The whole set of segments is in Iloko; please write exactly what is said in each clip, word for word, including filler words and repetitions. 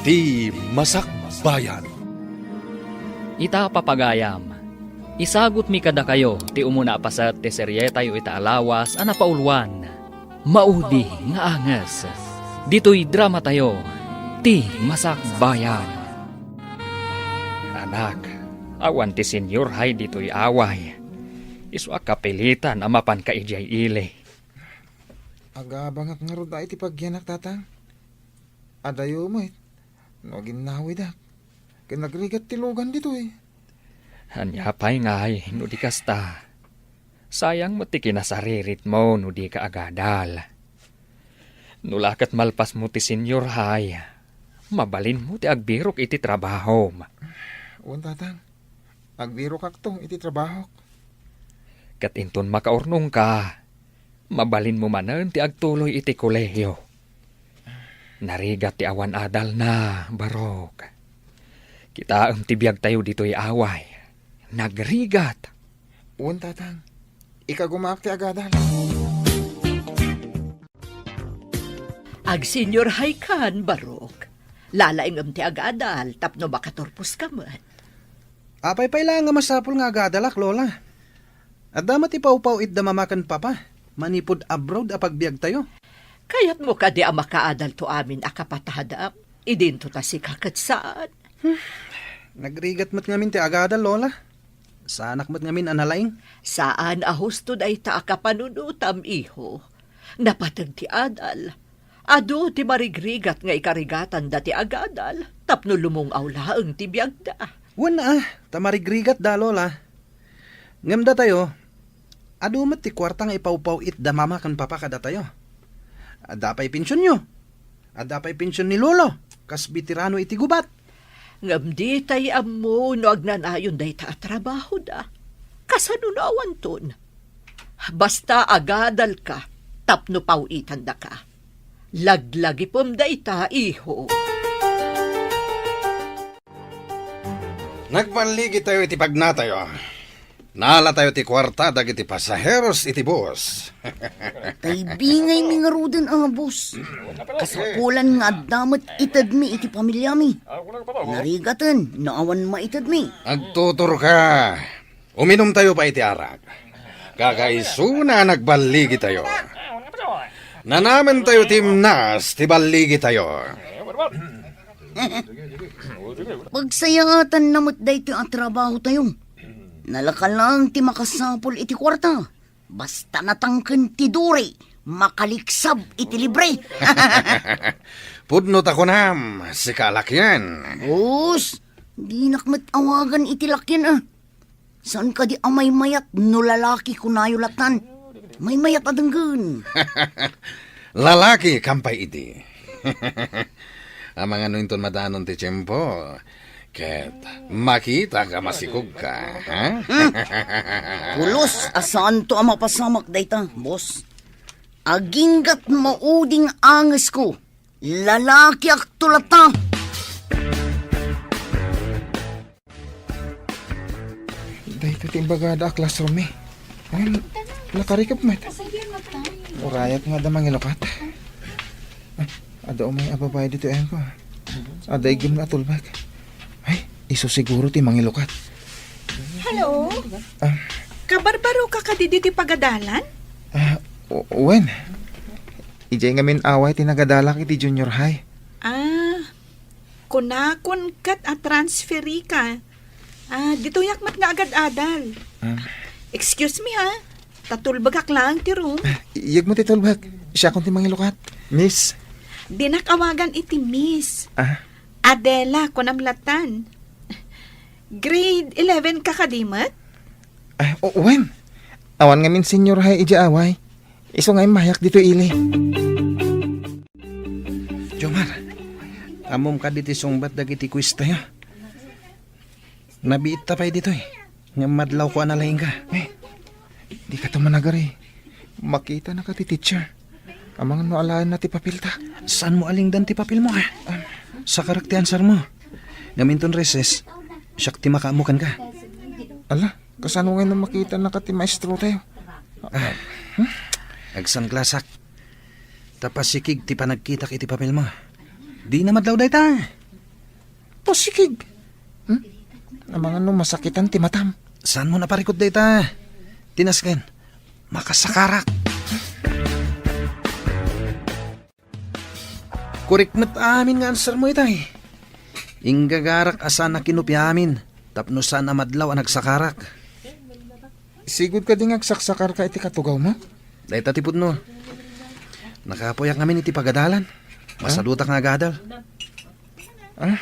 Ti Masakbayan. Ita, papagayam, isagutmi kadakayo ti umuna a paset ti serietayo ita a lawas a napauluan, Maudi nga Anges. Ditoy dramatayo, Ti Masakbayan. Anak, awan ti Senyor Hay ditoy away. Isu a kapilitan a mapanka idiay ili. Agabangak ngarud iti pagyanak, Tatang. Adayo met no aginnawidak ken nagrigat ti lugan ditoy. Ania pay ngay no di kasta? Sayang met ti kinasariritmo no dika agadal. No la ket malpasmo ti Senyor Hay, mabalinmo ti agbirok iti trabahom. Wen, Tatang. Agbirokakto iti trabahok. Ket inton makaurnongka, mabalinmo manen ti agtuloy iti kolehiyo. Narigat ti awan adalna, Barok. Kitaem ti biagtayo ditoy away. Nagrigat. Wen, Tatang. Ikagumaak ti agadal. Agsenyor Hay kan, Barok. Lalaingem ti agadal tapno makaturposka met. Apay pay laeng a masapul nga agadalak, Lola? Adda met ipawpaw-itda Mama ken Papa manipud abroad a pagbiagtayo. Kayatmo kadi a makaadalto amin a kapatadam idinto ta sika ket saan? Hmm. Nagrigat met ngamin ti agadal, Lola. Saanak met ngamin a nalaing. Saan a husto dayta a kapanunotam, iho. Napateg ti adal. Adu ti marigrigat nga ikarigatanda ti agadal tapno lumung-aw laeng ti biagda. Wen a, ta marigrigatda, Lola. Ngem datayo, adu met ti kuarta nga ipawpaw-itda Mama ken Papa kadatayo. Adda pay pensionyo. Adda pay pension ni Lolo, kas beterano iti gubat. Ngem ditay ammo no agnanayon dayta a trabahoda. Kasano no awanton? Basta agadalka tapno paw-itandaka. Laglagipem dayta, iho. Nagballigitayo iti pagnatayo. Naalatayo ti kuarta dagiti pasaheros iti bus. Kaibingaymi ngaruden a bus. Kasapulan nga adda met itedmi iti pamiliami. Narigaten no awan maitedmi. Agtuturka. Uminumtayo pay iti arak. Kakaisuna a nagballigitayo. Nanamentayo ti imnas ti balligitayo. Pagsayaatanna met daytoy a trabahotayo. Nalaka laeng ti makasapul iti kuarta. Basta natangken ti duri, makaliksab iti libre. Pudno ta kunam, sika a lakyan. Bus, dinak met awagan iti lakyan a. Saan kadi a maymayat no lalaki kunayo latan? Maymayat a denggen. Lalaki, kampay idi. Amangan no inton madanon ti tiempo, ket makitak a masikogka, ha? Hmm. Pulos a saanto a mapasamak dayta, boss. Aginggat mauding angesko. Lalakiakto latta. Daytoy ti imbagada a classroom mi. Ay, nakarikep met. Urayat nga adda mangilukat. Ah, adda umay a babae ditoy ayanko. Adda iggem nga atulbek. Ay, isu siguro ti mangilukat. Hello? Ah. Kabarbaroka kadi ditoy pagadalan? Ah, o-, wen. Idiay ngamin away ti nagadalak iti junior high. Ah, kunakon ket a transferika. Ah, ditoyak met nga agad-adal. Ah. Excuse me ha, ta tulbekak laeng ti room. Ah, iyegmo ti tulbek. Siakon ti mangilukat. Miss. Dinak awagan iti miss. Ah. Adela, kunam latan. Grade eleven ka kadi met? Ah, o-, wen. Awan ngamin senior high idiay away. Isu nga immayak ditoy ili. Jomar, ammom kadi ti sungbat dagiti quiz tayo? Nabiitta pay ditoy. Ngem madlawko a nalaingka. Eh, dikato managari. Makitanaka ti teacher. Amangan no alaenna ti papelta. Saanmo a lingdan ti papelmo, ha? Ah. Sakarak ti answermo. Ngem inton recess, siak ti makaammo kenka. Ala, kasano ngay no makitanaka ti maestrotayo? Ah. Hmm? Agsanglasak. Ta pasikig ti panagkitak iti papelmo. Dina madlaw dayta. Pasikig. Hmm? Amangan no masakitan ti matam. Saanmo a parikut dayta? Tinasken. Makasakarak. Korek met amin nga answermo itay. Inggagarak a saan a kinopia amin tapno saan a madlaw a nagsakarak. Sigud kadi nga agsaksakarka iti katugawmo? Dayta ti pudno. Nakapuyak ngamin iti pagadalan. Masadutak nga agadal. Ah,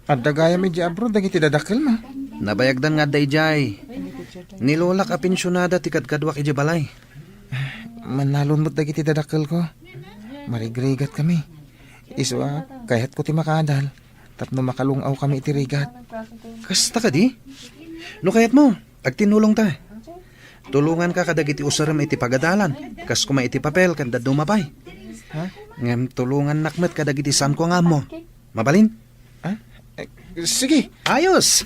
adda gayam idiay abroad dagiti dadakkelmo? Nabayagdan nga adda idiay. Ni lolak a pensionada ti kadkaduak idiay balay. Mannalon met dagiti dadakkelko. Marigrigatkami. Isu a, kayatko ti makaadal tapno makalung-awkami iti rigat. Kasta kadi? No kayatmo, agtinnulongta. Tulonganka kadagiti usarem iti pagadalan, kas koma iti papel ken dadduma pay. Ha? Ngem tulongannak met kadagiti saanko nga ammo. Mabalin? Ha? Eh, sige. Ayos!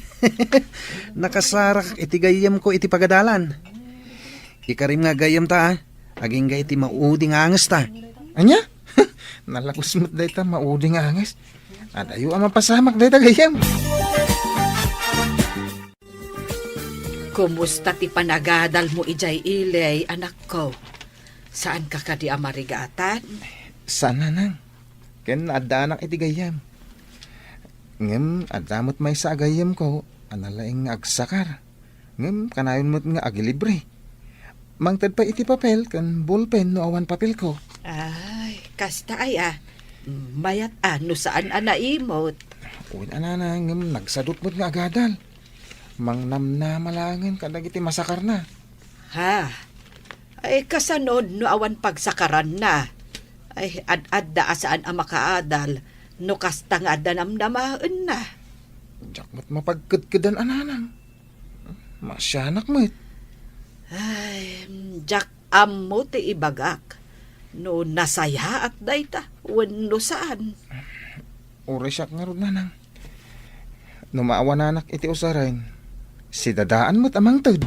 Nakasarak iti gayyemko iti pagadalan. Ikarim nga gayyemta, a. Agingga iti maudi nga angesta. Ania? Nalagus met dayta maudi nga anges. Adayo a mapasamak dayta gayyem. Kumusta ti panagadalmo idiay ili, anakko? Saanka kadi a marigatan? Saan, nanang. Ken naaddanak iti gayyem. Ngem adda met maysa a gayyemko a nalaing nga agsakar. Ngem kanayon met nga agilibre. Mangted pay iti papel ken bolpen no awan papelko. Ay, kasta aya. Mayat a no saan a naimot. Wen a, nanang, ngem nagsadut met nga agadal. Mangnamnama laengen kadagiti masakarna. Ha? Ay, kasano no awan pagsakaranna? Ay, ad-adda a saan a makaadal no kasta nga adda namnamaenna. Diak met mapagkedkedan a, nanang. Maasianak met. Ay, diak ammo ti ibagak no nasayaat dayta wenno saan. Uray siak ngarud, nanang. No maawananak iti usaren, sidadaan met a mangted.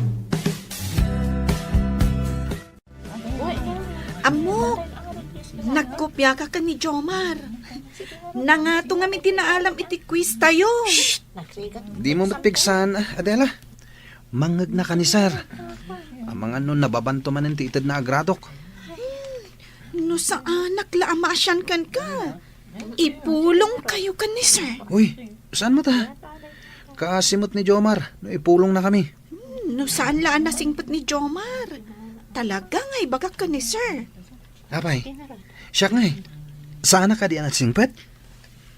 Ammok, nagkopiaka ken ni Jomar. Nangato ngamin ti naalam iti quiz tayo. Shh! Dimo met pigsan, Adela. Mangngegna ka ni Sir. Amangan no nababanto manen ti itedna a gradok. No saanak la a maasian kenka, ipulongkayo ken ni Sir. Uy, saan met a? Kaasi met ni Jomar no ipulongnakami. Hmm, no saan la a nasingpet ni Jomar, talaga nga ibagak ken ni Sir. Apay, siak ngay, saanak kadi a nasingpet?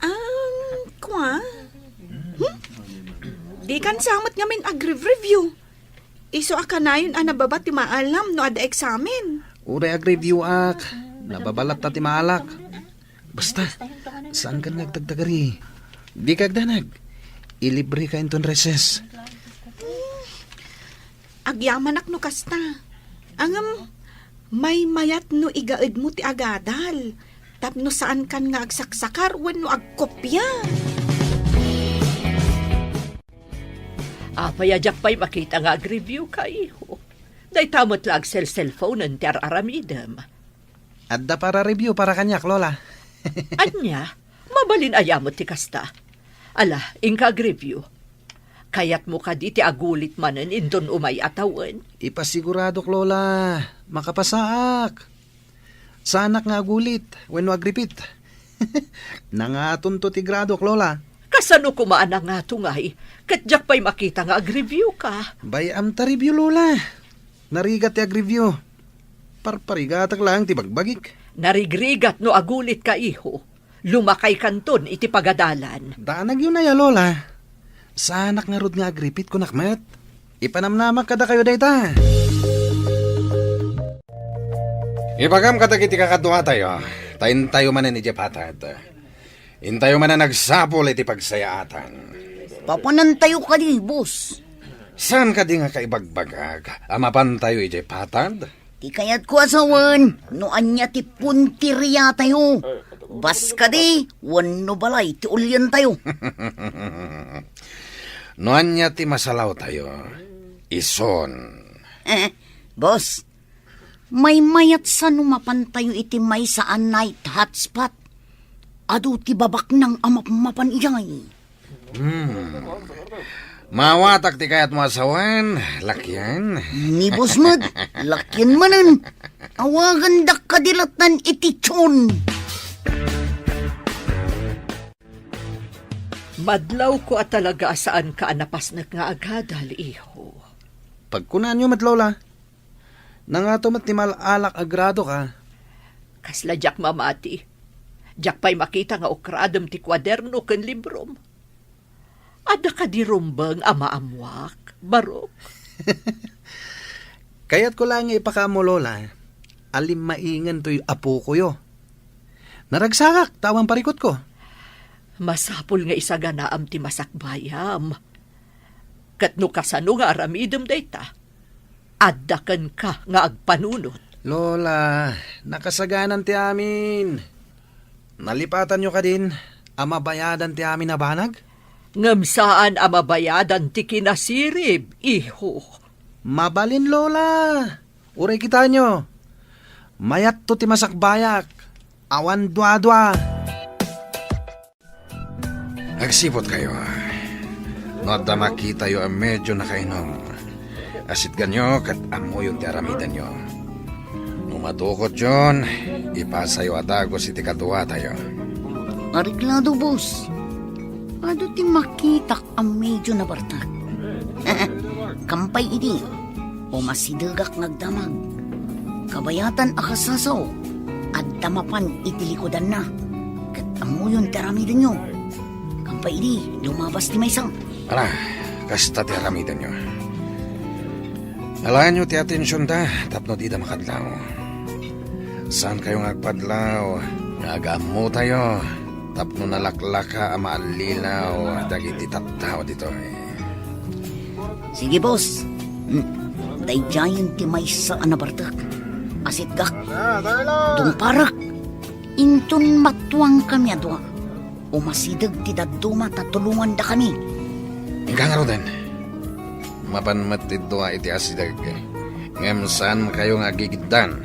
Um, kua? Hmm? Dikan sa met ngamin agreview. Isu a kanayon a nababa ti maalam no adda eksamen. Uray agreview-ak, nababa latta ti maalak. Basta, saankan nga agtagtagari. Dika agdanag. Ilibreka inton recess. Agyamanak no kasta. Ngem, maymayat no igaedmo ti agadal tapno saankan nga agsaksakar wenno agkopia. Apay a diak pay makita nga agreviewka, iho? Dayta met la agselselphonen ti ar-aramidem. Adda para review para kaniak, Lola. Ania? Mabalin aya met ti kasta. Ala, inka agreview. Kayatmo kadi ti agulit manen inton umay a tawen? Ipasiguradok, Lola. Makapasaak. Saanak nga agulit wenno agripit. Nangatonto ti gradok, Lola. Kasano koma a nangato ngay? Ket diak pay makita nga agreviewka. Bay-am ta review, Lola. Narigat ti agreview. Parparigatak laeng ti bagbagik. Narigrigat no agulitka, iho. Lumakaykanton iti pagadalan. Danagyo na ya, Lola. Saanak ngarud nga agripit, kunak met. Ipanamnamak kadakayo dayta. Ibagam kadagiti kakaduatayo, ta intayo manen idiay patad. Intayo manen agsapul iti pagsayaatan. Papanantayo kadi, boss? Saan kadi nga kaibagbagak a mapantayo idiay patad? Ti kayatko a sawen, no ania ti punteriatayo. Bas kadi, wenno balay ti ulientayo. No ania ti masalawtayo, isun. Eh, boss, maymayat sa no mapantayo iti maysa a night hotspot. adu ti babaknang a mapmapan idiay. Hmm. Maawatak ti kayatmo a sawen, lakian. Ni boss met, lakian manen. Awagandak kadi lattan iti Chon. Madlawko a talaga a saanka a napasnek nga agadal, iho. Pagkunaanyo met, Lola. Nangato met ti mal-alak a gradoka? Kasla diak mamati. Diak pay makita nga ukradem ti kuaderno ken librom. Adda kadi rumbeng a maammoak, Barok? Kayatko laeng nga ipakaammo, Lola, a limmaingen toy apokoyo. Naragsakak ta awan parikutko. Masapul nga isaganaam ti masakbayam. Ket no kasano nga aramidem dayta, adda kenka nga agpanunot. Lola, nakasaganan ti amin. Nalipatanyo kadin a mabayadan ti amin a banag? Ngem saan a mabayadan ti kinasirib, iho. Mabalin, Lola. Uray kitaenyo. Mayatto ti masakbayak. Awan duadua. Agsiputkayo. No adda makitayo a medio nakainom, asitganyo ket ammoyon ti aramidenyo. No madukotyon, ipasayo a dagus iti kaduatayo. Areglado, boss. Adu ti makitak a medio nabartak. Kampay idi, umasidegak nga agdamag. Kabayatan a kasasaw, adda mapan iti likudanna. Ket ammoyon ti aramidenyo. Kampay idi, lumabas ti maysa. Ala, kasta ti aramidenyo. Alaenyo ti atensionda tapno dida makadlaw. Saankayo nga agpadlaw nga agaammotayo tapno nalaklaka a maallilaw dagiti tattao ditoy. Sige, boss. Hmm. Daydiayen ti maysa a nabartek. Asitgak. Tungparek. Inton matuangkami a dua, umasideg ti dadduma ta tulongandakami. Inka ngaruden. Mapan met ti dua iti asideg, ngem saankayo nga agigiddan.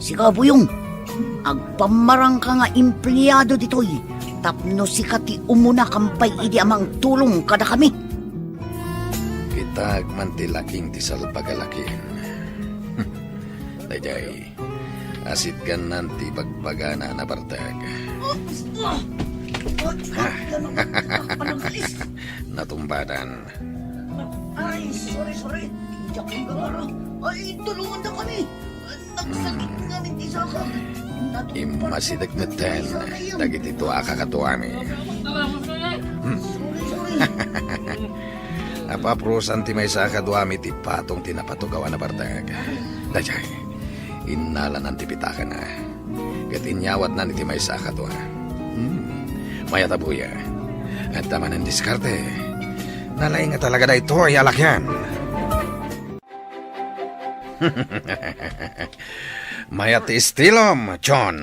Sika, Buyong, agpammarangka nga empleado ditoy tapno sika ti umuna kampay idi a mangtulong kadakami. Kitaek man ti laking ti salbag a lakin. Daydiay, asitgannan ti bagbagana a nabartek. Natumbatan. Ay, sorry, sorry. Diak nagagara. Ay, tulongandakami. Nagsakit ngamin ti saka. Immasideg metten dagiti dua a kakaduami. Sorry, sorry. Apaprusan ti maysa a kaduami ti patong ti napatugaw a nabartek. Daydiay, innalanan ti pitakana. Ket inyawatnan iti maysa a kadua. Hmm. Mayat a buya. Adda manen diskarte. Nalaing nga talaga daytoy a lakian. Mayat ti estilom, John.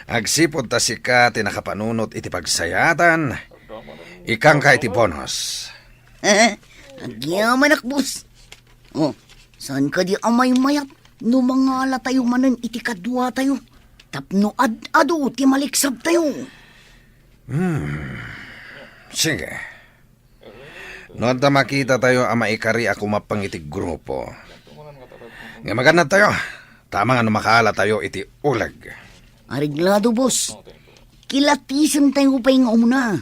Agsipud ta sika ti nakapanunot iti pagsayaatan, ikkanka iti bonus. Agyamanak, boss. Oh, saan kadi a maymayat no mangalatayo manen iti kaduatayo tapno ad-adu ti maliksabtayo? Hmm. Sige. No adda makitatayo a maikari a kumappang iti grupo, nga magannadtayo, ta amangan no makaalatayo iti uleg. Areglado, boss. Kilatisentayo pay nga umuna.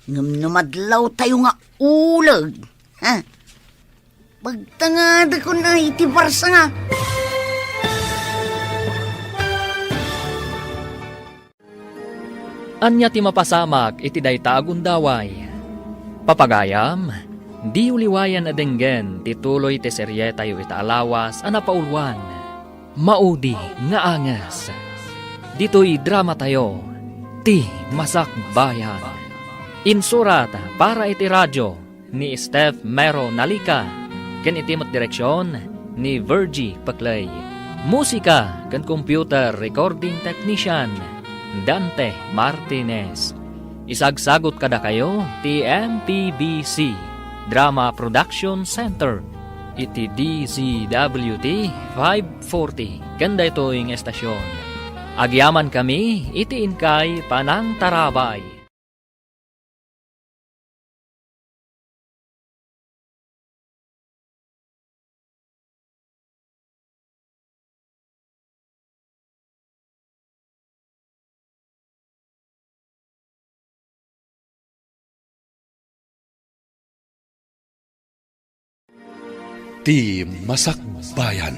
Ngem no madlawtayo nga uleg, ha? Pagtangadakon iti barsa nga. Ania ti mapasamak iti dayta a gundaway? Papagayam, diyo liwayan a denggen ti tuloy ti serietayo ita a lawas a napauluan, Maudi nga Anges. Ditoy dramatayo, Ti Masakbayan. Insurat para iti radio ni Steph Mero Nalica, ken iti met direksion ni Virgie Peclay. Musika ken computer recording technician, Dante Martinez. Isagsagut kadakayo ti M P B C Drama Production Center iti D Z W T five forty ken daytoy nga estasion. Agyamankami iti inkay panangtarabay. Ti Masakbayan.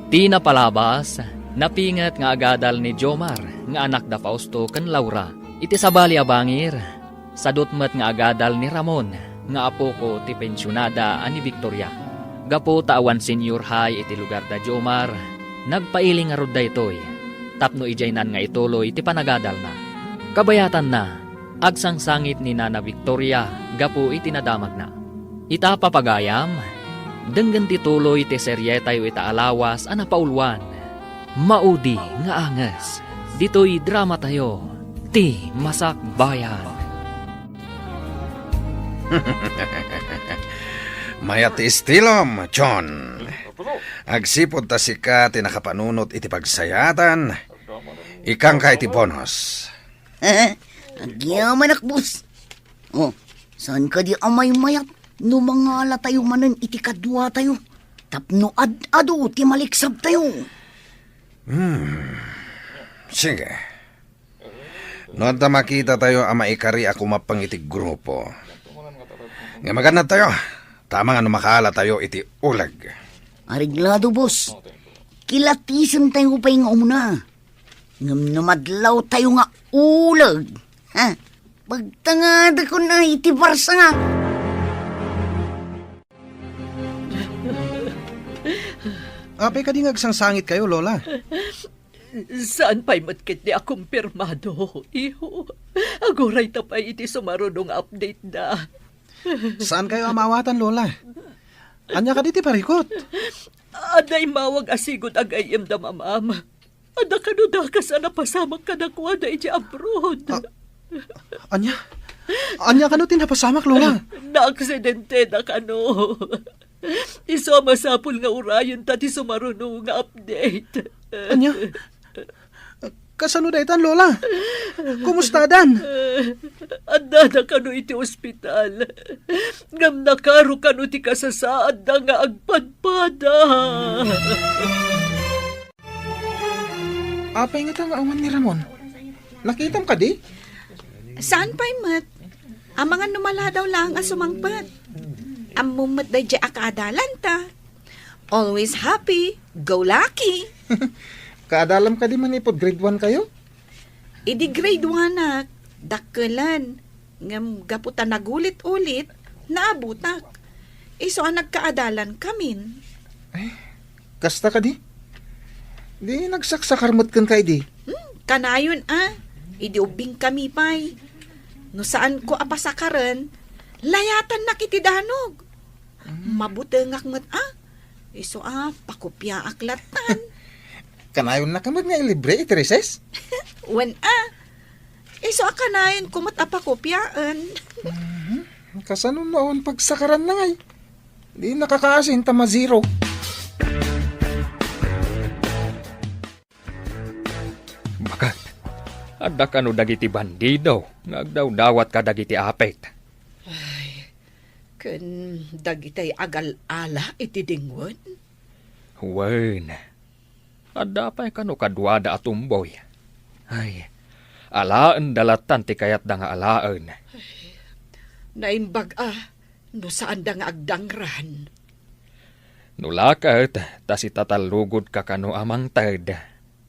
Ti napalabas, napinget nga agadal ni Jomar nga anak da Fausto ken Laura. Iti sabali a bangir, sadut met nga agadal ni Ramon nga apoko ti pensionada a ni Victoria. Gapu ta awan senior high iti lugar da Jomar, nagpailing ngarud daytoy tapno idiaynan nga ituloy ti panagadalna. Kabayatanna, agsangsangit ni Nana Victoria gapu iti nadamagna. Ita, papagayam, denggen ti tuloy ti serietayo ita a lawas a napauluan. Maudi nga anges ditoy dramatayo, Ti Masakbayan. Mayat ti estilom, John. Agsipud ta sika ti nakapanunot iti pagsayaatan, ikkanka iti bonus. Agyamanak, boss. Oh, saan kadi a maymayat no mangalatayo manen iti kaduatayo tapno ad-adu ti maliksabtayo? Hmm. Sige. No adda makitatayo a maikari a kumappeng iti grupo, nga magannadtayo, ta amangan no makaalatayo iti uleg. Areglado, boss. Kilatisentayo pay nga umuna. Ngem no madlawtayo nga uleg, ha? Pagtangadakon iti barsa nga. Apay kadi nga agsangsangitkayo, Lola? Saan pay met ketdi a kumpirmado, iho. Aguray ta pay iti sumaruno nga update da. Saankayo a maawatan, Lola? Ania kadi ti parikut? Adda immawag a sigud a gayyem da mamam. Adda kano dakas a napasamak kadakuada idiay abroad. A-, ania? Ania kano ti napasamak, Lola? Naaksidente da kano. Isu a masapul nga urayenta ti sumaruno nga update. Ania? Kasano daytan, Lola? Kumustadan? Addada kano iti ospital. Ngem nakaro kano ti kasasaadda nga agpadpada. Apay ngata nga awan ni Ramon? Nakitam kadi? Saan pay met? Amangan no maladaw laeng a sumangpet. Ammom met daydiay a kaadalanta. Always happy, go lucky. Kaadalam kadi manipud grade one kayo? Idi grade one ak, dakkelen. Ngem gapu ta nagulit-ulit, naabutak. Isu a nagkaadalan kamin. Ay, kasta kadi? Di nagsaksakar met kenka idi? Hmm, kanayon a. Idi ubbing kami pay. No saanko a pasakaren, layatannak iti danog. Hmm. Mabutengak met a. Isu a, pakopiaak lattan. Kanayonnaka met nga ilibre iti recess? Wen a. Isu a kanayonko met a pakopiaen. Mhm. Kasano no awan pagsakaranna ngay? Di nakakaasin ta ma-zero. Baket, adda kano dagiti bandido nga agdawdawat kadagiti apit? Ay, ken dagitay agal-ala iti dingwen? Wen, adda pay kano kaduada a tumboy? Ay, alaenda lattan ti kayatda nga alaen. Ay, naimbag a, no saanda nga agdangran. No la ket ta sitatallugodka kano a mangted,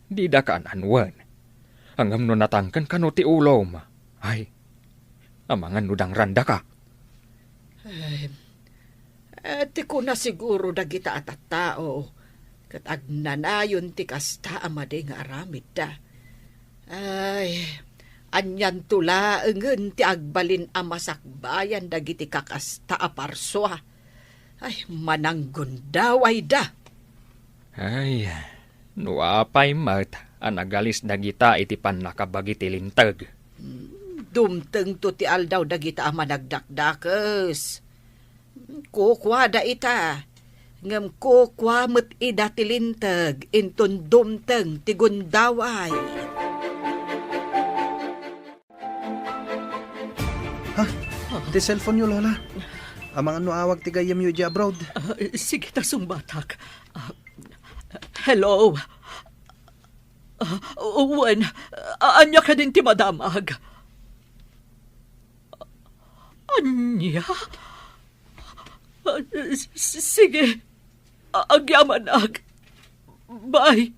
didaka an-anuen. Ngem no natangken kano ti ulom, ay, amangan no dangrandaka. Ay, eh, ti kuna siguro dagita a tattao, ket agnanayon ti kasta a madi nga aramidda. Ay, anianto laengen ti agbalin a masakbayan dagiti kakasta a parsua? Ay, mananggundawayda. Ay, no apay met a nagalis dagita iti pannakabagi ti linteg. Hmm, dumtengto ti aldaw dagita a managdakdakes. Kukuada ita, Ngem kukua met ida ti linteg inton dumteng ti gundaway. Ha? Ti cellphone-yo, Lola. Amangan no awag ti gayyemyo idiay abroad. Ah, sige ta sungbatak. Ah, hello? Ah, wen, ah, ania kadin ti madamag? Ania? Ah, s-, s-, sige. A-, agyamanak. Bye.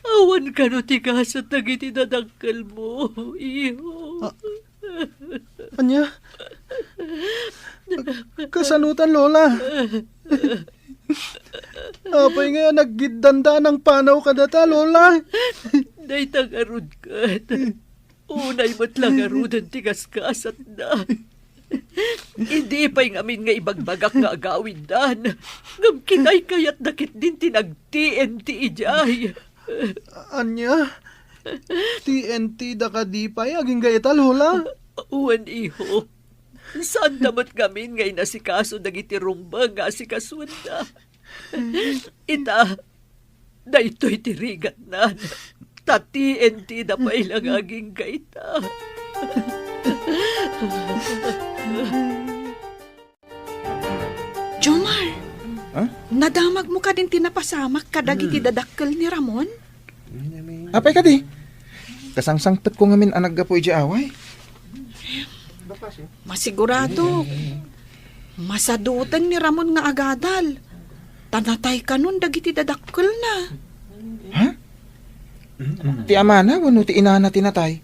Awan kano ti kasat dagiti dadakkelmo, iho. Ah, ania? Kasanotan, Lola? Apay nga naggiddanda a nangpanaw kadata, Lola? Dayta ngarud ket. Unay met la ngaruden ti kaskasatda. Idi pay ngamin nga ibagbagak nga agawiddan, ngem kinaykayatda ketdin ti nag-T N T idiay. Ania? T N T da kadi pay agingga ita, Lola? Wen, iho. Saanda met ngamin nga inasikaso dagiti rumbeng nga asikasuenda. Ita, daytoy ti rigatnan. Ta T N T da pay la nga agingga ita. Jomar, Ha? Nadamagmo kadin ti napasamak kadagiti Hmm. dadakkel ni Ramon? Apay kadi? Kasangsangpetko ngamin a naggapu idiay away. Masigurado, masaduteng ni Ramon nga agadal. Ta natay kanon dagiti dadakkelna. Ha? Ti amana wenno ti inana ti natay?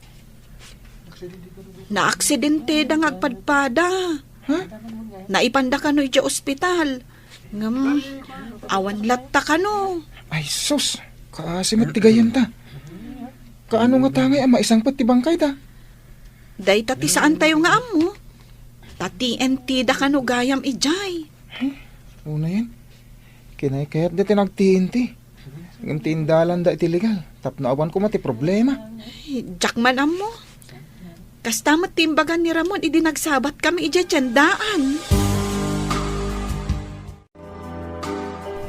Naaksidenteda nga agpadpada. Ha? Naipanda kano idiay ospital. Ngem, awan latta kano. Ay, sus! Kaasi met ti gayyemta. Kaano ngata ngay a maisangpet ti bangkayda? Dayta ti saantayo nga ammo. Ta T N T da kano gayam idiay. Unayen, kinaykayatda ti nag-T N T. Ngem ti indalanda iti legal, tapno awan koma ti problema. Ay, diak man ammo. Kasta met ti imbagan ni Ramon idi nagsabat kami idiay tiendaan.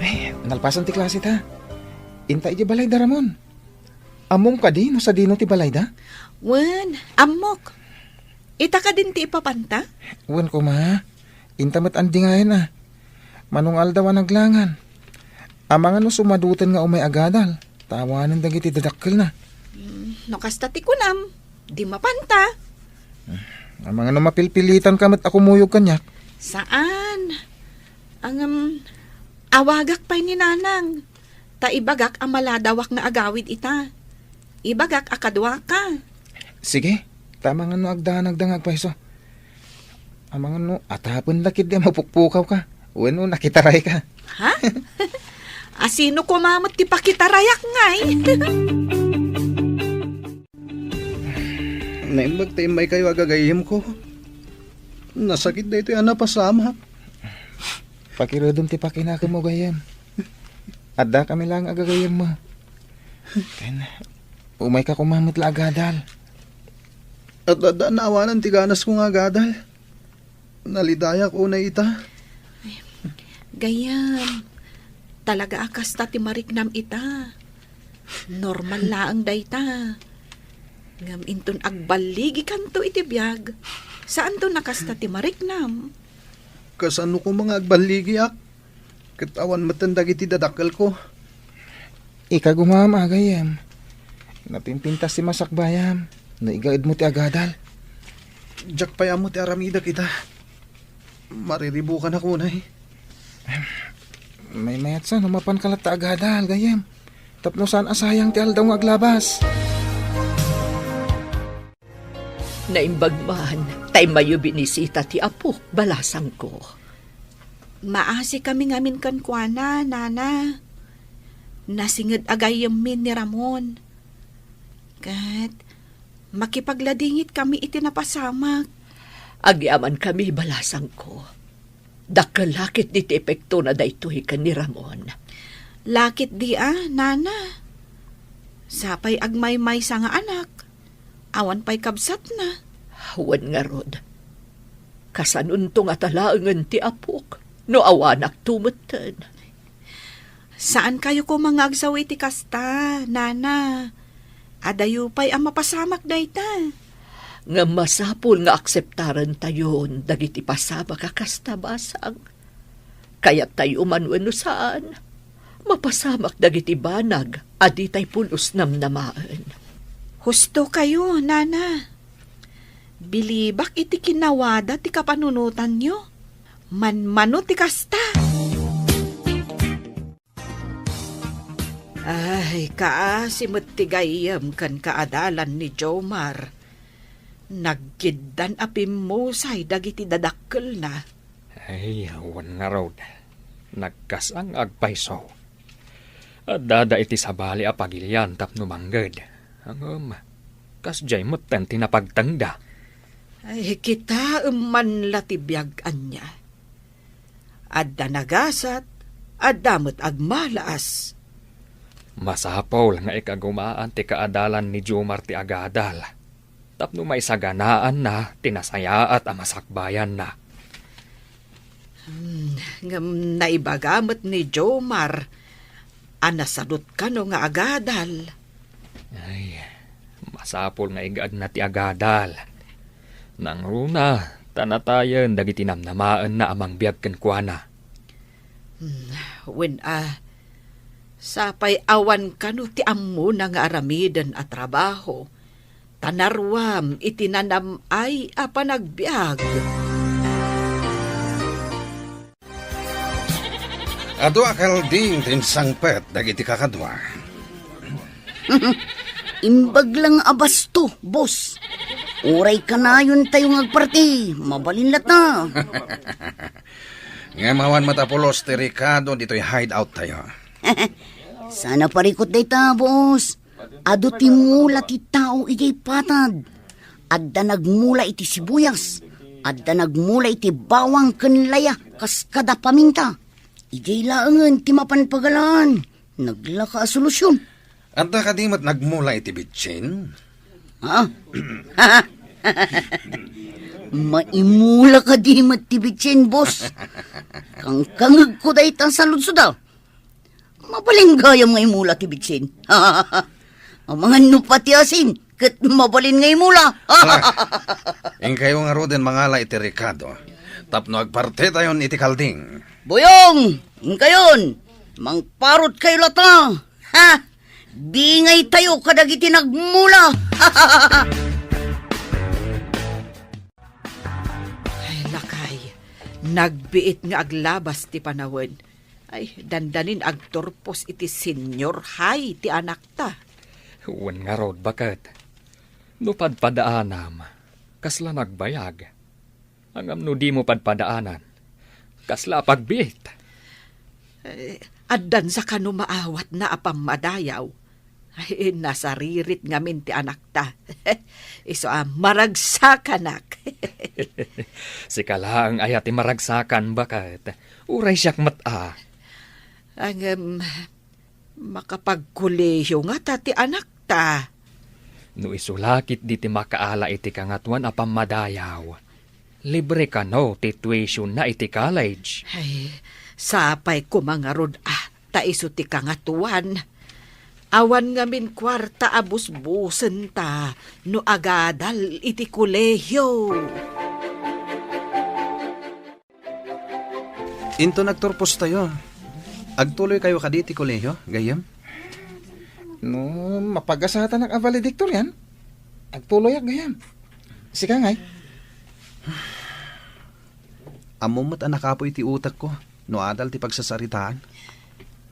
Ay, nalpasan ti klase ta. Inta idiay balayda, Ramon. Ammom kadi no sadino ti balayda? Wen, ammok. Ita kadin ti ipapanta? Wen koma. Inta met andingayen a. Mano nga aldaw a naglangan. Amangan no sumaduten nga umay agadal, ta awanen dagiti dadakkelna. Mm, no kasta ti kunam, di mapanta. Amangan no mapilpilitanka met a kumuyog kaniak. Saan? Ngem, awagak pay ni Nanang. Ta ibagak a maladawak nga agawid ita. Ibagak a kaduaka. Sige, ta amangan no agdanagda nga agpayso. Amangan no atapenda ketdi a mapukpukawka wenno nakitarayka. Ha? Asino koma met ti pakitarayak ngay? Naimbag ta immaykayo a gagayyemko. Nasakit daytoy a napasamak. Pakiredem ti pakinakemmo, gayyem. Addakami laeng a gagayyemmo. Ken, umayka koma met la agadal. Adda, adda, naawanan ti ganasko nga agadal. Nalidayak unay ita. Ay, gayyem, talaga a kasta ti mariknam ita. Normal laeng dayta. Ngem inton agballigikanto iti biag, saanton a kasta ti mariknam. Kasano koma nga agballigiak? Ket awan metten dagiti dadakkelko. Ikagumaam a gayyem. Napimpintas ti masakbayam no igaedmo ti agadal. Diak pay ammo ti aramidek ita. Mariribukanak unay. Maymayatsa no mapanka latta agadal, gayyem. Tapno saan a sayang ti aldaw nga aglabas. Naimbag man, ta immayo binisita ti apok, balasangko. Maasikami ngamin kenkuana, Nana. Nasinged a gayyemmi ni Ramon. Ket makipagladingitkami iti napasamak. Agyamankami, balasangko. Dakkel la ketdi ti epektona daytoy ken ni Ramon. La ketdi a, Nana. Sapay agmaymaysa nga anak. Awan pay kabsatna. Wen ngarud. Kasanonto ngata laengen ti apok, no awanakto metten? Saankayo koma nga agsaw iti kasta, nana. Adayo pay a mapasamak dayta. Ngem masapul nga akseptarentayon dagiti pasamak a kasta, basang. Kayattayo man wenno saan, mapasamak dagiti banag a ditay pulos namnamaen. Husto kayo, nana. Bilibak iti kinawada ti kapanunotanyo. Manmano ti kasta. Ay, kaasi met ti gayyem ken kaadalan ni Jomar. Naggiddan a pimmusay dagiti dadakkelna. Ay, wen ngarud, nagkasang agpayso. Addada iti sabali a pagilian tapno mangged. Ngem, kasdiay metten ti napagtengda. Ay, kitaem man la ti biag ania. Adda nagasat, adda met agmalaas. Masapul nga ikagumaan ti kaadalan ni Jomar ti agadal, tapno maisaganaanna ti nasayaat a masakbayanna. Hmm, ngem naibaga met ni Jomar a nasadut kano nga agadal. Ay, masapul nga igaedna ti agadal. Nangruna, ta natayen dagiti namnamaenna a mangbiag kenkuana. Hmm, wen a, sapay awan kano ti ammona nga aramiden a trabaho, ta naruam iti nanam-ay a panagbiag. Adu a kalding ti insangpet dagiti kakadua. Imbag lang a basto, boss. Uray kanayon tayo nga agparti, mabalin latta. Ngem awan met a pulos ti rekado ditoy hideout tayo. Sana parikot dayta, boss. Adu ti mula ti tao idiay patad. Adda nagmula iti sibuyas. Adda nagmula iti bawang ken laya kas kada paminta. Idiay laengen ti mapan pagalaan. Naglaka a solusyon. Adda kadi met nagmula iti bitsin? Ha? Maimula kadi met ti bitsin, boss? Kangkangegko dayta a saludsod, a. Mabalin gayam nga imula ti bitsin. Amangan no pati asin, ket mabalin nga imula. Ala, inkayo ngaruden mangala iti rekado, tapno agpartitayon iti kalding. Boyong, inkayon, mangparot kayo latta. Ha? Bingay tayo kadagiti nagmula. Ay, lakay, nagbiit nga aglabas ti panawen. Ay, dandanin agturpos iti senior high ti anakta. Wen ngarud, baket. No padpadaanam, kasla nagbayag. Ngem no dimo padpadaanan, kasla a pagbiit. Eh, addan sa kano maawatna a pammadayaw. Ay, nasaririt ngamin ti anakta. Isu a maragsakanak. Sika laeng aya ti maragsakan, baket. Uray siak met a. Ngem, makapagkolehiyo ngata ti anakta. No isu la ketdi ti makaala iti Kangatoan a pammadayaw, libre kano ti tuitionna iti college. Ay, sapay koma ngarud a ta isu ti Kangatoan. Awan ngamin kuarta a busbusenta no agadal iti kolehiyo. Inton agturpostayo, agtuloykayo kadi ti kolehiyo, gayyem? No, mapagasatanak a valedictorian, agtuloyak, gayyem. Sika ngay? Ammom met a nakapuy ti utekko no adal ti pagsasaritaan.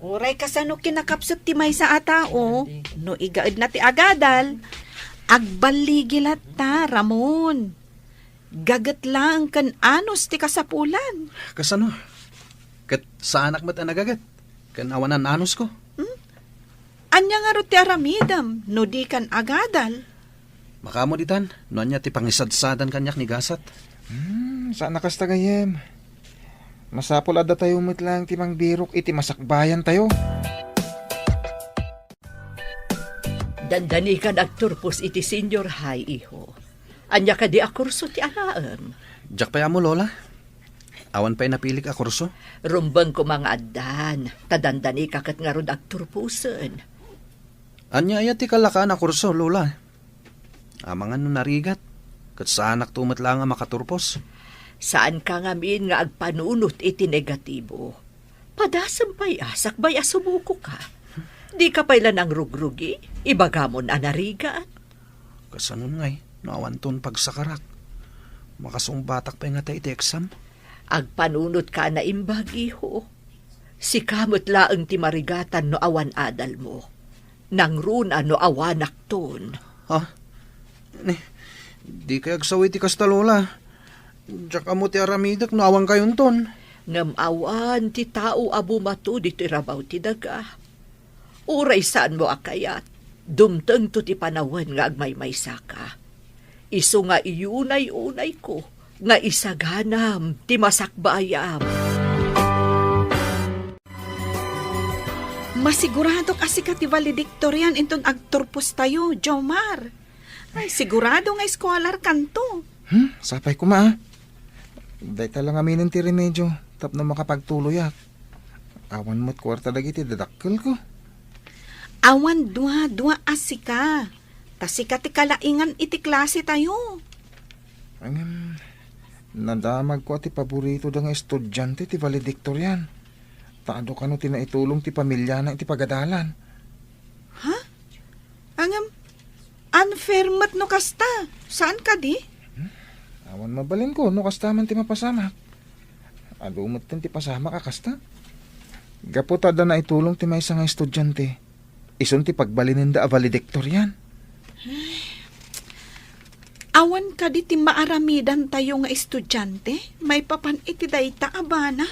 Uray kasano kinakapsut ti maysa a tao, no igaedna ti agadal, agballigi latta, Ramon. Gaget laeng ken anus ti kasapulan. Kasano? Ket saanak met a nagaget ken awanan anusko. Hmm? Ania ngarud ti aramidem no dikan agadal? Makaammo ditan no ania ti pangisadsadan kaniak ni gasat. Hmm, saan a kasta, gayyem. Masapul a datayo met laeng ti mangbirok iti masakbayantayo. Dandanikan agturpos iti senior high, iho. Ania kadi a kurso ti alaem? Diak pay ammo, Lola. Awan pay napilik a kurso. Rumbeng koma nga addan, ta dandanika ket ngarud agturposen. Ania aya ti kalakaan a kurso, Lola? Amangan no narigat, ket saanakto met laeng a makaturpos. Saanka ngamin nga agpanunot iti negatibo. Padasem pay a sakbay a sumukoka. Dika pay la nangrugrugi, ibagamon a narigat. Kasanon ngay, no awanton pagsakarak? Makasungbatak pay ngata iti exam? Agpanunotka a naimbag, iho. Sika met laeng ti marigatan no awan adalmo. Nangruna no awanakton. Ha? Ni, dikay agsawi ti kasta, Lola. Diak ammo ti aramidek no awankayonton. Ngem awan ti tao a bumato ditoy rabaw ti daga. Uray saanmo a kayat, dumtengto ti panawen nga agmaymaysaka. Isu nga iyunay-unayko nga isaganam ti masakbayam. Masiguradok a sika ti valedictorian inton agturpostayo, Jomar. Ay, sigurado nga eskualarkanto. Hmm, sapay koma, ah. Dayta lang aminen ti remedio tapno makapagtuloyak. Awan met kuarta dagiti dadakkelko. Awan dua-dua a sika. Ta sika ti kalaingan iti klasetayo. Ngem, nadamagko a ti paboritoda nga estudiante ti valedictorian. Ta adu kano ti naitulong ti pamiliana iti pagadalan. Ha? Ngem, unfair met no kasta. Saan kadi? Hmm? Awan mabalinko no kasta man ti mapasamak. Adu metten ti pasamak a kasta. Gapu ta adda naitulong ti maysa nga estudiante, isun ti pagbalinenda a valedictorian. Awan kadi ti maaramidantayo nga estudiante maipapan iti dayta a banag?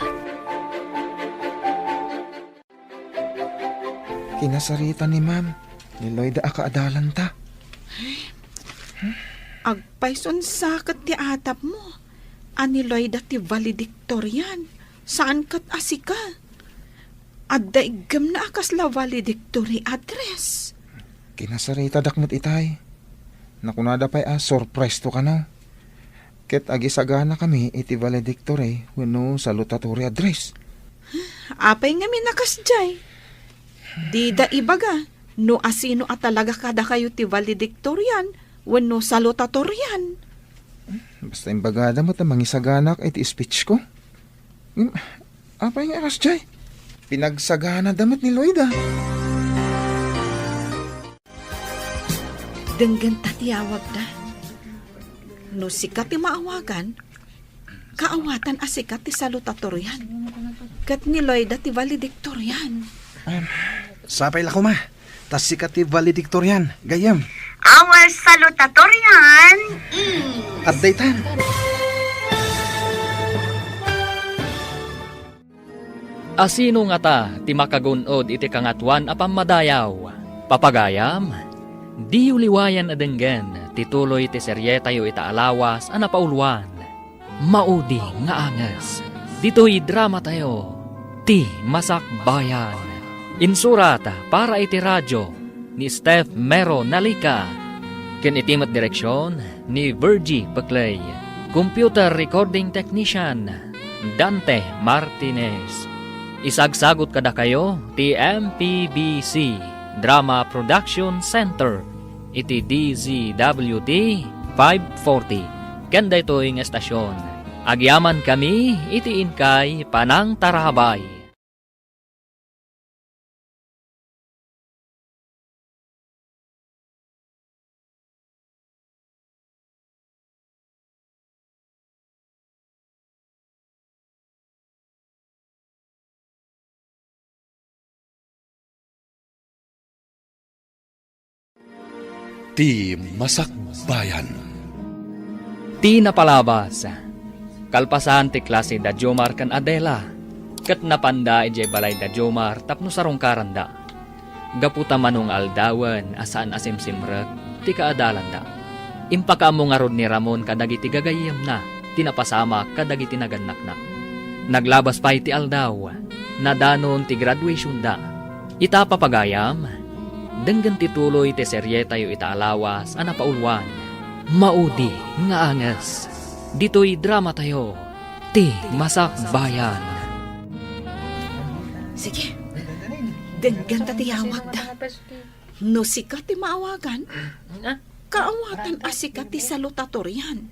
Kinasarita ni Ma'am, ni Loida a kaadalanta. Agpayson sa ket ti atapmo a ni Loida ti valedictorian, saan ket a sika. Adda iggemna a kasla valedictory address. Kinasaritadak met itay. Nakunada pay a surprise to kano. Ket agisaganakami iti valedictory wenno salutatory address. Apay ngamin a kasdiay? Dida ibaga no asino a talaga kadakayo ti valedictorian wenno salutatorian. Basta imbagada met a mangisaganak iti speech ko. Hmm, apay nga kasdiay? Pinagsaganada met ni Loida. Denggenta ti awagda. No sika ti maawagan, kaawatan a sika ti salutatorian. Ket ni Loida ti valedictorian. Sapay la koma, ta sika ti valedictorian, gayyem. Our salutatorian is... Adda itan. Asino ngata ti makagun-od iti Kangatoan a Pammadayaw? Papagayam, diyo liwayan a denggen ti tuloy ti serietayo ita a lawas a napauluan, Maudi nga Anges. Ditoy dramatayo, Ti Masakbayan. Insurat para iti radio ni Steph Mero Nalica, ken iti met direksion ni Virgie Peclay. Computer recording technician, Dante Martinez. Isagsagut kadakayo ti M P B C Drama Production Center iti D Z W T five forty. Ken daytoy nga estasyon, agyamankami iti inkay panangtarabay. Ti Masakbayan. Ti napalabas, kalpasan ti klase da Jomar ken Adela, ket napanda idiay balay da Jomar tapno sarungkaranda. Gapu ta mano nga aldawen a saan a simsimrek ti kaadalanda. Impakaammo ngarud ni Ramon kadagiti gagayyemna ti napasamak kadagiti nagannakna. Naglabas pay ti aldaw, nadanon ti graduationda. Ita, papagayam, denggen ti tuloy ti serietayo ita a lawas a napauluan, Maudi nga Anges. Ditoy dramatayo, ti Masakbayan. Sige, denggenta ti yawagda. No sika ti maawagan, kaawatan a sika ti salutatorian,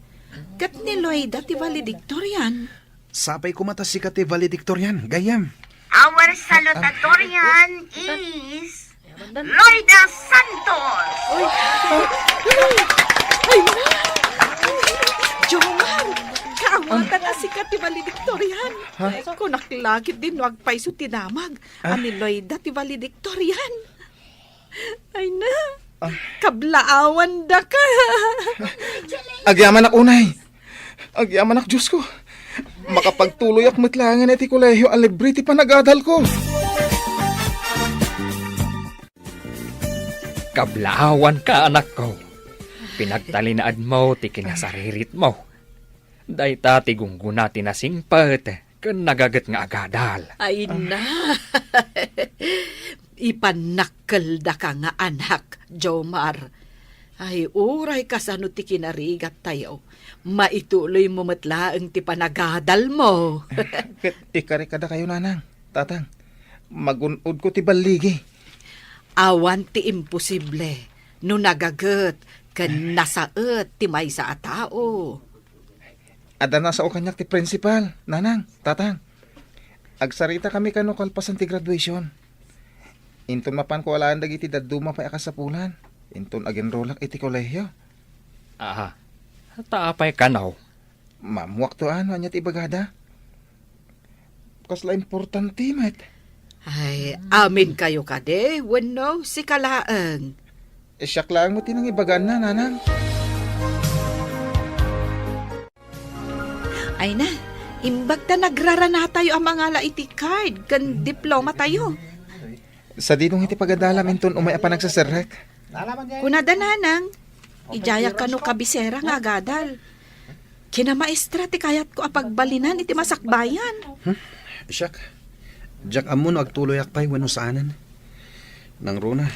ket ni Loida ti valedictorian. Sapay koma ta sika ti valedictorian, gayyem. Our salutatorian is Loida Santos. Ay, Jomar, kaawatan a sika ti valedictorian. Ha? Kunak la ketdi no agpayso ti damag a ni Loida ti valedictorian. Ay na, kablaawandaka. Agyamanak unay. Agyamanak, Diosko. Makapagtuloyak met laengen iti kolehio a libre ti panagadalko. Kablaawanka, anakko. Pinagtalinaedmo ti kinasariritmo. Dayta ti gunggona ti nasingpet ken nagaget nga agadal. Ay na. Ipannakkeldaka nga anak, Jomar. Ay, uray kasano ti kinarigattayo, maituloymo met laeng ti panagadalmo. Ket ikari kadakayo, nanang, tatang, magun-odko ti balligi. Awan ti imposible no nagaget ken nasaet ti maysa a tao. Adda nasao kaniak ti principal, nanang, tatang. Agsaritakami kano kalpasan ti graduation. Inton mapanko alaen dagiti dadduma pay a kasapulan, inton agenrolak iti kolehio. Aha. Ta apay kano? Maammoakto a no ania ti ibagada. Kasla importante met. Ay, aminkayo kadi wenno sika laeng? Eh, siak laeng met ti nangibagaanna, nanang. Ay na, imbag ta nagraranatayo a mangala iti card ken diplomatayo. Sadino iti pagadalam inton umay a panagseserrek? Kunada, nanang, idiayak kano kabisera nga agadal. Kinamaestra ti kayatko a pagbalinan iti masakbayan. Hmm? Siak, diak ammo no agtuloyak pay wenno saanen. Nangruna,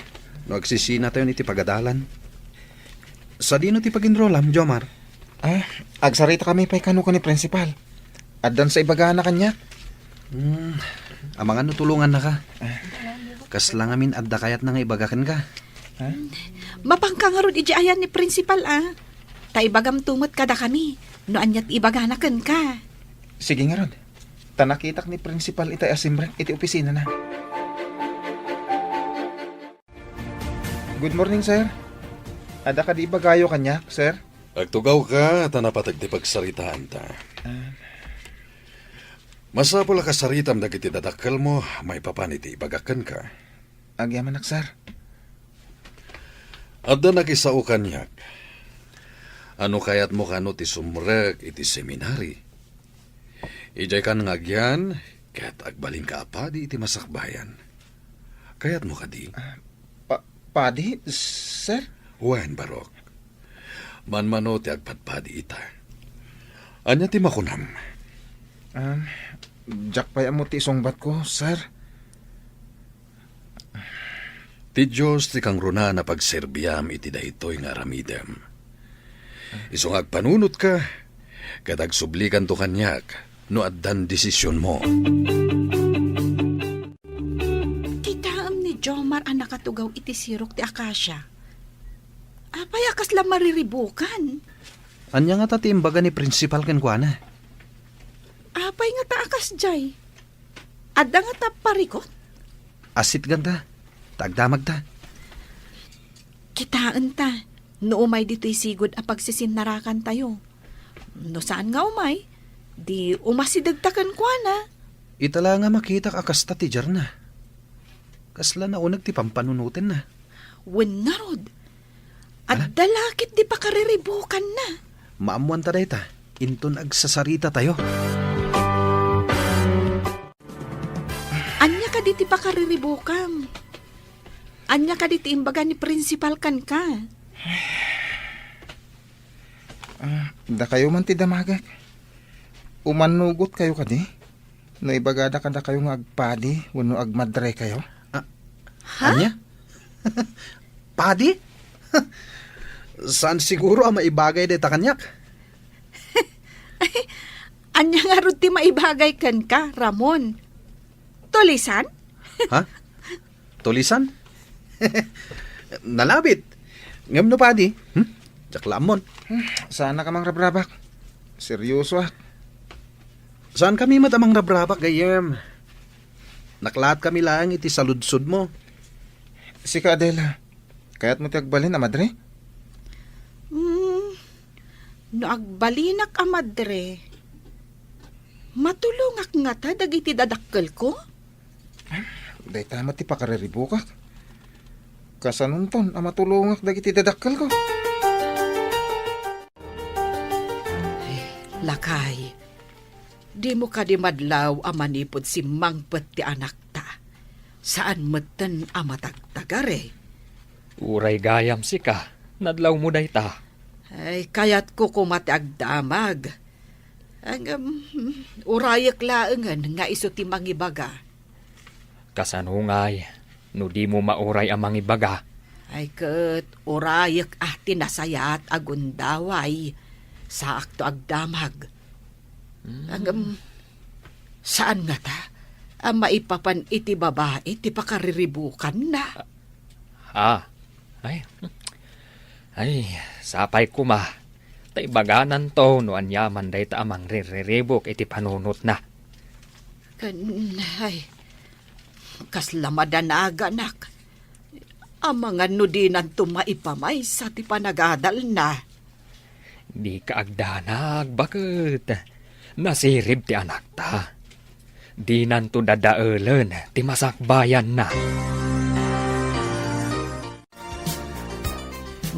no agsisinatayon iti pagadalan. Sadino ti paginrolam, Jomar? Ah, agsaritakami pay kano ken ni principal. Addan sa ibagana kaniak. Hmm, amangan no tulongannaka. Kasla ngamin adda kayatna nga ibaga kenka? Ha? Mapanka ngarud idiay ayan ni principal, a. Ta ibagamto met kadakami no ania ti ibagana kenka. Sige ngarud. Ta nakitak ni principal itay a simrek iti opisinana. Good morning, sir. Adda kadi ibagayo kaniak, sir? Agtugawka ta napateg ti pagsaritaanta. Ah. Masapul a kasaritam dagiti dadakkelmo maipapan iti ibagak kenka. Agyamanak, sir. Adda nakisao kaniak. Ano kayatmo kano ti sumrek iti seminary? Idiay kan nga agyan, ket agbalinka a padi iti masakbayan. Kayatmo kadi? Ah, pa-, padi, sir? Wen, Barok. Manmano ti agpadpadi ita. Ania ti makunam? Ah, diak pay ammo ti isungbatko, sir. Ti Dios ti kangrunaan a pagserbiam iti daytoy nga aramidem. Isu nga agpanunotka, ket agsublikanto kaniak no addan desisionmo. Kitaem ni Jomar a nakatugaw iti sirok ti akasia. Apay a kasla mariribukan? Ania ngata ti imbaga ni principal kenkuana? Apay ngata a kasdiay? Adda ngata parikut? Asitganta, ta agdamagta. Kitaenta, no umay ditoy sigud a pagsisinnarakantayo. No saan nga umay, di umasidegta kenkuana. Ita la nga makitak a kasta ti diarna. Kasla nauneg ti pampanunotenna. Wen ngarud, adda la ket di pakariribukanna. Maammoanta dayta, inton agsasaritatayo. Ania kadi ti pakariribukam? Ania kadi ti imbaga ni principal kenka? Ah, dakayo man ti damagek. Umannugotkayo kadi? No ibagada kadakayo nga agpadi wenno agmadrekayo? Ah, ha? Ania? Padi? Saan siguro a maibagay dayta kaniak. Ania ngarud ti maibagay kenka, Ramon? Tulisan? Ha? Tulisan? Nalabit. Ngem no padi, hmm? Diak la ammon. Saanak a mangrabrabak. Seryosoak. Saankami met a mangrabrabak, gayyem. Naklaatkami laeng iti saludsodmo. Sika, Adela, kayatmo ti agbalin a madre? Hmm, no agbalinak a madre, matulongak ngata dagiti dadakkelko? Dayta met ti pakariribukak. Kasanonton a matulongak dagiti dadakkelko? Lakay, dimo kadi madlaw a manipud simmangpet ti anakta. Saan metten a matagtagari. Uray gayam sika, nadlawmo dayta. Ay, kayatko koma ti agdamag. Ngem, urayek laengen nga isu ti mangibaga. Kasano ngay, no dimo mauray a mangibaga? Ay ket, urayek a ti nasayaat a gundaway. Saakto agdamag. Hmm. Ngem, saan ngata a maipapan iti babai ti pakariribukanna? Ah, ay, ay, sapay koma. Ta ibagananto no aniaman dayta a mangrirriribuk iti panunotna. Ken, ay, kasla madanaganak. Amangan no dinanto maipamaysa ti panagadalna. Dika agdanag, baket. Nasirib ti anakta. Dinanto dadaelen ti masakbayanna.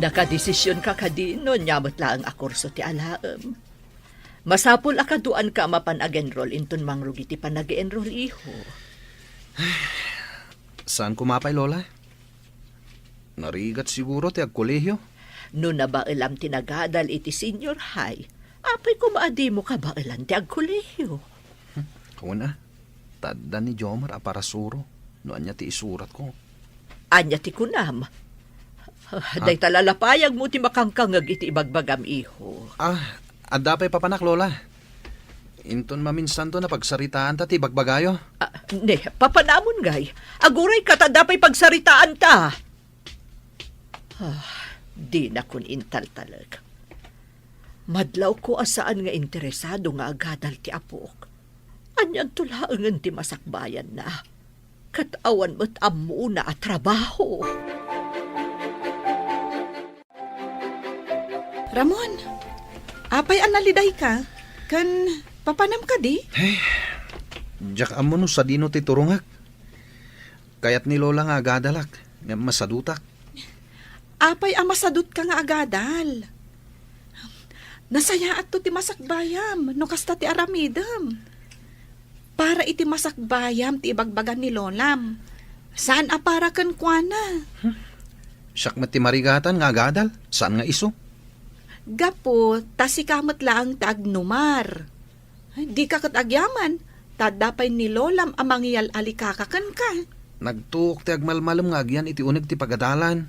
Nakadesisionka kadi no ania met laeng a kurso ti alaem? Masapul a kaduaanka a mapan ag-enroll inton mangrugi ti panag-enroll, iho. Saan koma pay, Lola? Narigat siguro ti agkolehiyo. No nabaelam ti nagadal iti senior high, apay koma a dimo kabaelan ti agkolehiyo? Hmm, kuna, ta adda ni Jomar a parasuro no ania ti isuratko. Ania ti kunam? Ah, dayta la lapayagmo ti makangkangeg iti ibagbagam, iho. Ah, adda pay papanak, Lola. Inton maminsanto napagsaritaanta ti ibagbagayo. Ah, ne, papanamon ngay. Agurayka ta adda pay pagsaritaanta. Ah, dinakon intaltalek. Madlawko a saan nga interesado nga agadal ti apok. Anianto laengen ti masakbayanna? Ket awan met ammona a trabaho. Ramon, apay a nalidayka? Ken papanam kadi? Diak ammo no sadino ti turongek. Kayat ni Lola nga agadalak, ngem masadutak. Apay a masadutka nga agadal? Nasayaatto ti masakbayam no kasta ti aramidem. Para iti masakbayam ti ibagbaga ni Lolam. Saan a para kenkuana. Hmm. Siak met ti marigatan nga agadal, saan nga isu? Gapu ta sika met laeng ti agnumar. Ay, dika ket agyaman, ta adda pay ni Lolam a mangyal-alikaka kenka. Nagtuok ti agmalmalem nga agyan iti uneg ti pagadalan.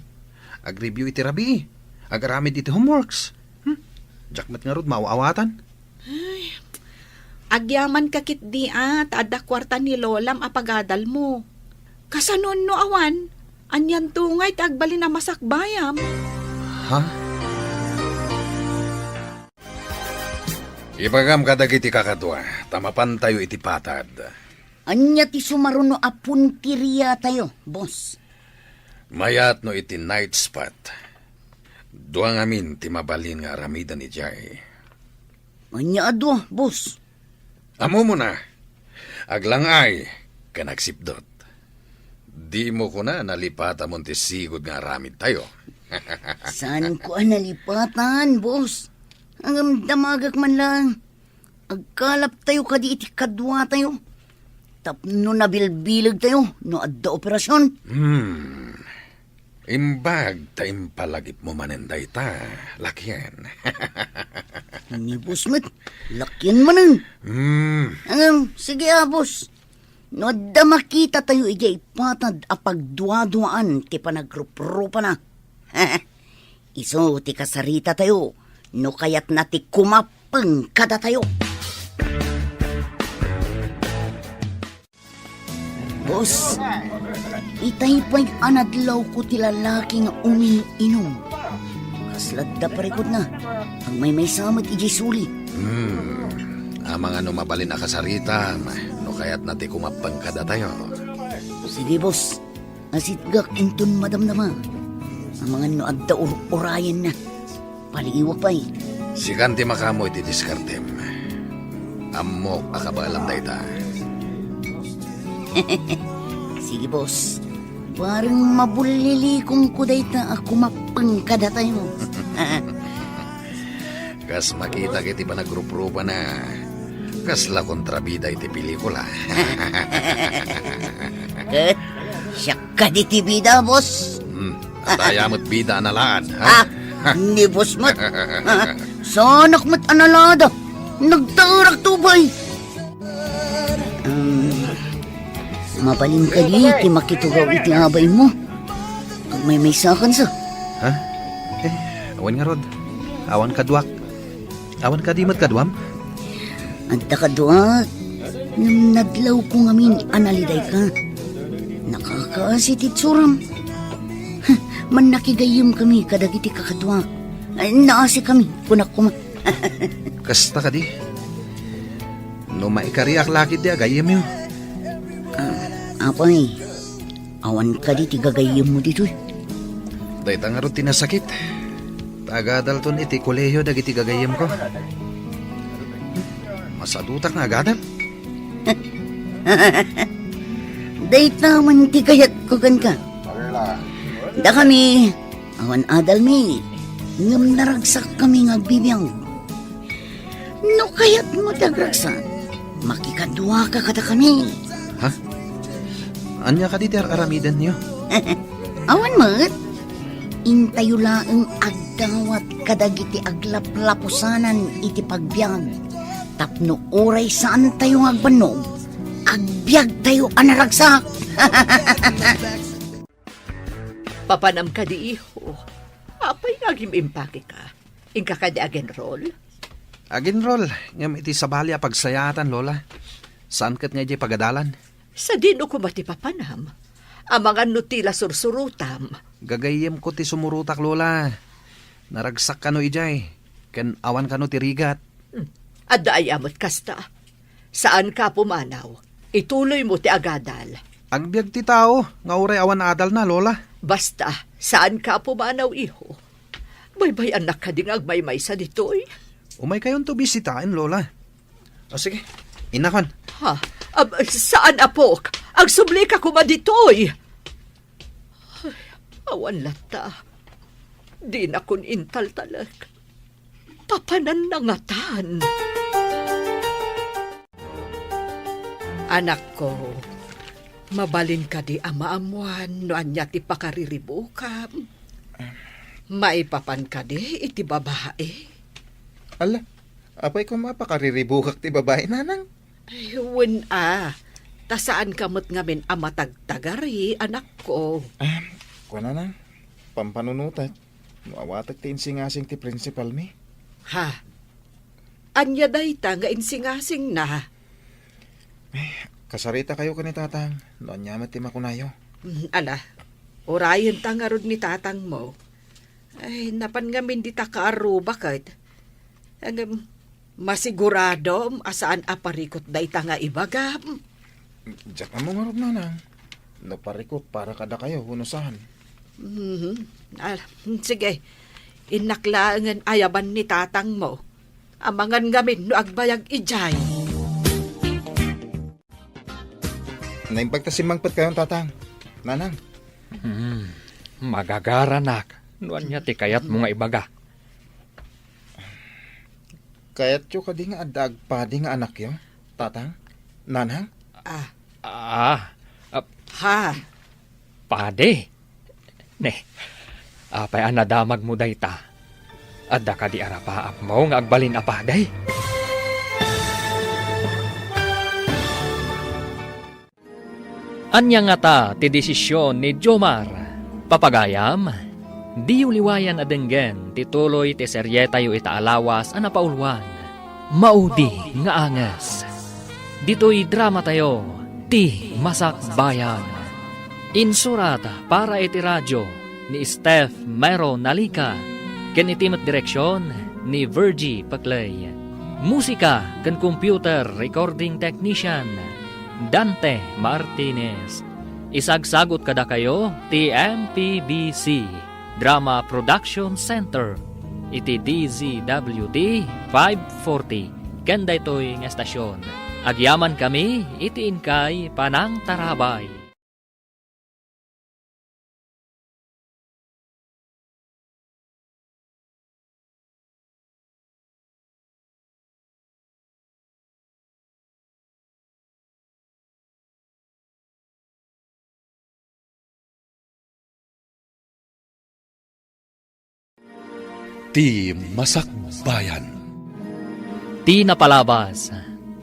Agreview iti rabii. Agaramid iti homeworks. Hmm? Diak met ngarud maaw-awatan. Ay, agyamanka ketdi a, ta adda kuarta ni Lolam a pagadalmo. Kasano no awan? Anianto ngay ti agbalin a masakbayam? Ha? Ibagam kadagiti kakadua, ta mapantayo iti patad. Ania ti sumaruno a punteriatayo, boss? Mayat no iti night spot. Dua ngamin ti mabalin nga aramiden idiay. Ania a dua, boss? Ammomon a, aglang-ay ken agsipdut. Dimo kuna nalipatamon ti sigud nga aramidtayo. Saanko a nalipatan, boss. Ngem damagek man laeng. Agkalaptayo kadi iti kaduatayo tapno nabilbilegtayo no adda operasion. Hmm. Imbag ta impalagipmo manen dayta, lakien. Ni boss met, lakien manen. Hmm. Ngem, sige a, boss. No adda makitatayo idiay patad a pagduaduaan ti panagruprupana, isu ti kasaritatayo no kayatna ti kumap kumapeng kadatayo. Boss, itay pay a nadlawko ti lalaki nga umin-inum. Kasla adda parikutna, agmaymaysa met idiay suli. Hmm, amangan no mabalin a kasaritam, no kayatna ti kumapeng kadatayo. Sige, boss. Asitgak inton madamdama. Amangan no adda ur-urayenna. Paliiwak pay. Sikan ti makaammo iti diskartem. Ammok a kabaelam dayta. Sige, boss. Parang mabullilikonko dayta a kumapeng kadatayo. Kas makitak iti panagruprupana, kasla kontrabida iti pelikula. Ket siak kadi ti bida, boss. Hmm, adda aya met bida a nalaad, ha? Ah, ni boss met. Saanak met a nalaada. Nagtaerak to pay. Um, mabalin kadi ti makitugaw iti abaymo? Agmaymaysakansa. Ha? Eh, awan ngarud. Awan kaduak. Awan kadi met kaduam? Adda kaduak. Ngem nadlawko ngamin a nalidayka. Nakakaasi ti itsuram. Mannakigayyemkami kadagiti kakaduak. Ay, naasikami, kunak koma. Kasta kadi? No maikariak la ketdi a gayyemyo. Ah, apay, awan kadi ti gagayyemmo ditoy? Dayta ngarud ti nasakit. Ta agadalton iti kolehio dagiti gagayyemko. Masadutak nga agadal. Dayta man ti kayatko kenka. Dakami, awan adalmi, ngem naragsakkami nga agbibiag. No kayatmo ti agragsak, makikaduaka kadakami. Ha? Ania kadi ti ar-aramidenyo? Awan met. Intayo laeng agdawat kadagiti aglaplapusanan iti pagbiag. Tapno uray saantayo nga agbannog, agbiagtayo a naragsak. Papanam kadi, iho? Apay nga agim-impakeka? Inka kadi agenrol? Agenrol, ngem iti sabali a pagsayaatan, Lola. Saan ket nga idiay pagadalan? Sadino koma ti papanam? Amangan no ti la sursurotam. Gagayyemko ti sumurotak, Lola. Naragsak kano idiay, ken awan kano ti rigat. Hmm. Adda aya met kasta? Saanka a pumanaw. Ituloymo ti agadal. Agbiag ti tao nga uray awan adalna, Lola. Basta, saanka a pumanaw, iho. Baybay-annak kadi nga agmaymaysa ditoy? Umaykayonto bisitaen, Lola. O, sige. Innakon. Ha? Ab, saan, apok? Agsublika koma ditoy. Ay, awan latta. Dinakon intaltalek. Papananna ngatan. Anakko, mabalin kadi a maammuan no ania ti pakariribukam? Maipapan kadi iti babai? Ala, apay koma a pakariribukak ti babai, nanang? Ay, wen a. Ta saanka met ngamin a matagtagari, anakko. Ah, kuana, nang, pampanunotek no awatek ti insingasing ti prinsipalmi. Ha? Ania dayta nga insingasingna? Eh, kasaritakayo ken ni Tatang no ania met ti makunayo. Mm, ala, urayenta ngarud ni Tatangmo. Ay, napan ngamin dita kaarruba ket. Ngem, masiguradom a saan a parikut dayta nga ibagam. Diak ammo ngarud, nanang, no parikut para kadakayo wenno saan. Mhm. Ah, sige. Innak laengen ayaban ni Tatangmo. Amangan ngamin no agbayag idiay. Naimbag ta simmangpetkayon, Tatang. Nanang. Hmm, magagaranak. No ania ti kayatmo nga ibaga? Kayatyo kadi nga adda agpadi nga anakyo, Tatang? Nanang? Ah. Ah, ah, Ha? Padi? Ne, apay a nadamagmo dayta? Adda kadi arapaapmo nga agbalin a padi? Ania ngata ti desisyon ni Jomar? Papagayam, diyo liwayan a denggen ti tuloy ti serietayo ita a lawas a napauluan. Maudi nga anges. Ditoy dramatayo, Ti Masakbayan. Insurat para iti radio ni Steph Mero Nalica, ken iti met direksion ni Virgie Paclay. Musika ken computer recording technician, Dante Martinez. Isagsagut kadakayo ti M P B C Drama Production Center iti D Z W T five forty ken daytoy nga estasyon. Agyamankami iti inkay panangtarabay. Ti Masakbayan. Ti napalabas,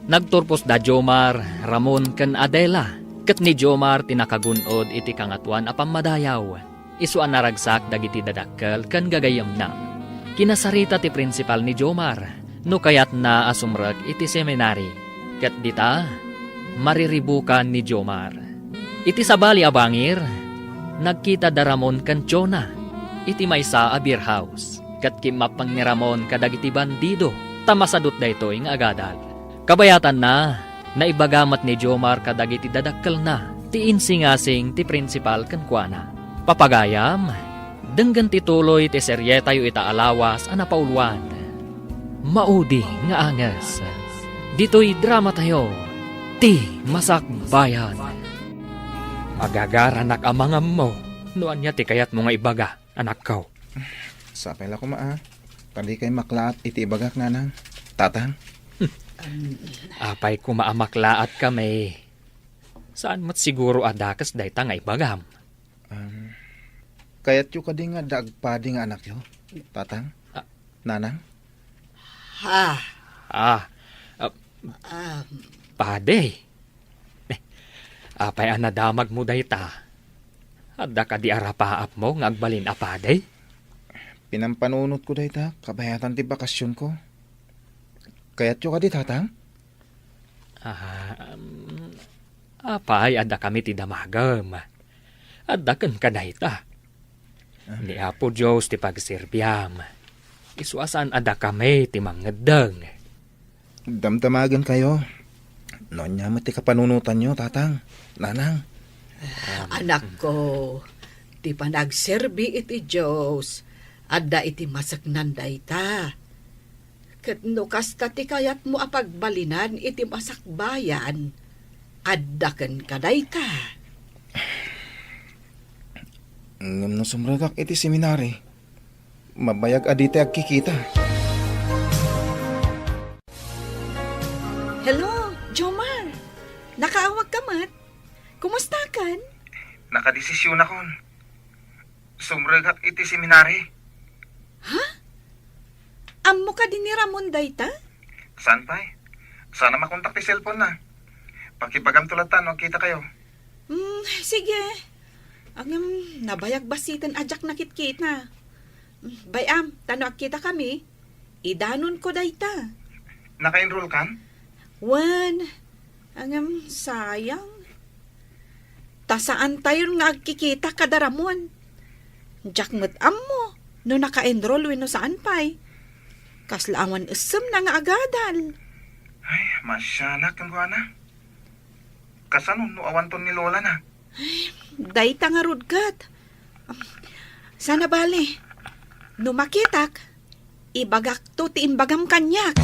nagturpos da Jomar, Ramon, ken Adela, ket ni Jomar ti nakagun-od iti Kangatoan a Pammadayaw. Isu a naragsak dagiti dadakkel ken gagayyemna. Kinasarita ti prinsipal ni Jomar no kayatna a sumrek iti seminari, ket dita, mariribukan ni Jomar. Iti sabali a bangir, nagkita da Ramon ken Jonah iti maysa a beer house, ket kimmappeng ni Ramon kadagiti bandido ta masadut daytoy nga agadal. Kabayatanna, naibaga met ni Jomar kadagiti dadakkelna ti insingasing ti prinsipal kenkuana. Papagayam, denggen ti tuloy ti serietayo ita a lawas a napauluan. Maudi nga anges. Ditoy dramatayo, Ti Masakbayan. Agagaranak a mangammo no ania ti kayatmo nga ibaga, anakko. Sapay la koma a ta dikay maklaat iti ibagak, nanang, tatang. Apay koma a maklaatkami? Saan met siguro a dakes dayta nga ibagam. Um, kayatyo kadi nga adda agpadi nga anakyo, tatang? Ah. Nanang? Ha? Ah, ah, Ah. Padi. Eh, apay a nadamagmo dayta? Adda kadi a rapaapmo nga agbalin a padi? Pinampanunotko dayta kabayatan ti bakasionko. Kayatyo kadi, tatang? Ah, um, apay, adda kami ti damagem. Adda kenka dayta. Ah. Ni Apo Dios ti pagserbiam. Isu a saan a dakami ti mangngeddeng. Damdamagenkayo. No ania met ti kapanunotanyo, tatang, nanang. Anakko, ti panagserbi iti Dios, adda iti maseknan dayta. Ket no kasta ti kayatmo a pagbalinan iti masakbayan, adda kenka dayta. Ngem no sumrekak iti seminari, mabayag a ditay agkikita. Hello, Jomar! Nakaawagka met? Kumustakan? Nakadesisyonakon. Sumrekak iti seminari. Ha? Ammo kadi ni Ramon dayta? Saan pay? Saan a makontak ti cellphone na. Pakibagamto latta no agkitakayo. Hmm, sige. Ngem, nabayag bassiten a diak nakitkita. Hmm, bay-am, ta no agkitakami, idanonko dayta. Naka-enroll kan? Wen, ngem, sayang. Ta saantayon nga agkikita kada Ramon. Diak met ammo no naka-enroll wenno saan pay. Kasla awan essemna nga agadal. Ay, masianak kenkuana. Kasano no awanton ni Lola na? Ay, dayta ngarud ket. Saan a bale. No makitak, ibagakto ti imbagam kaniak.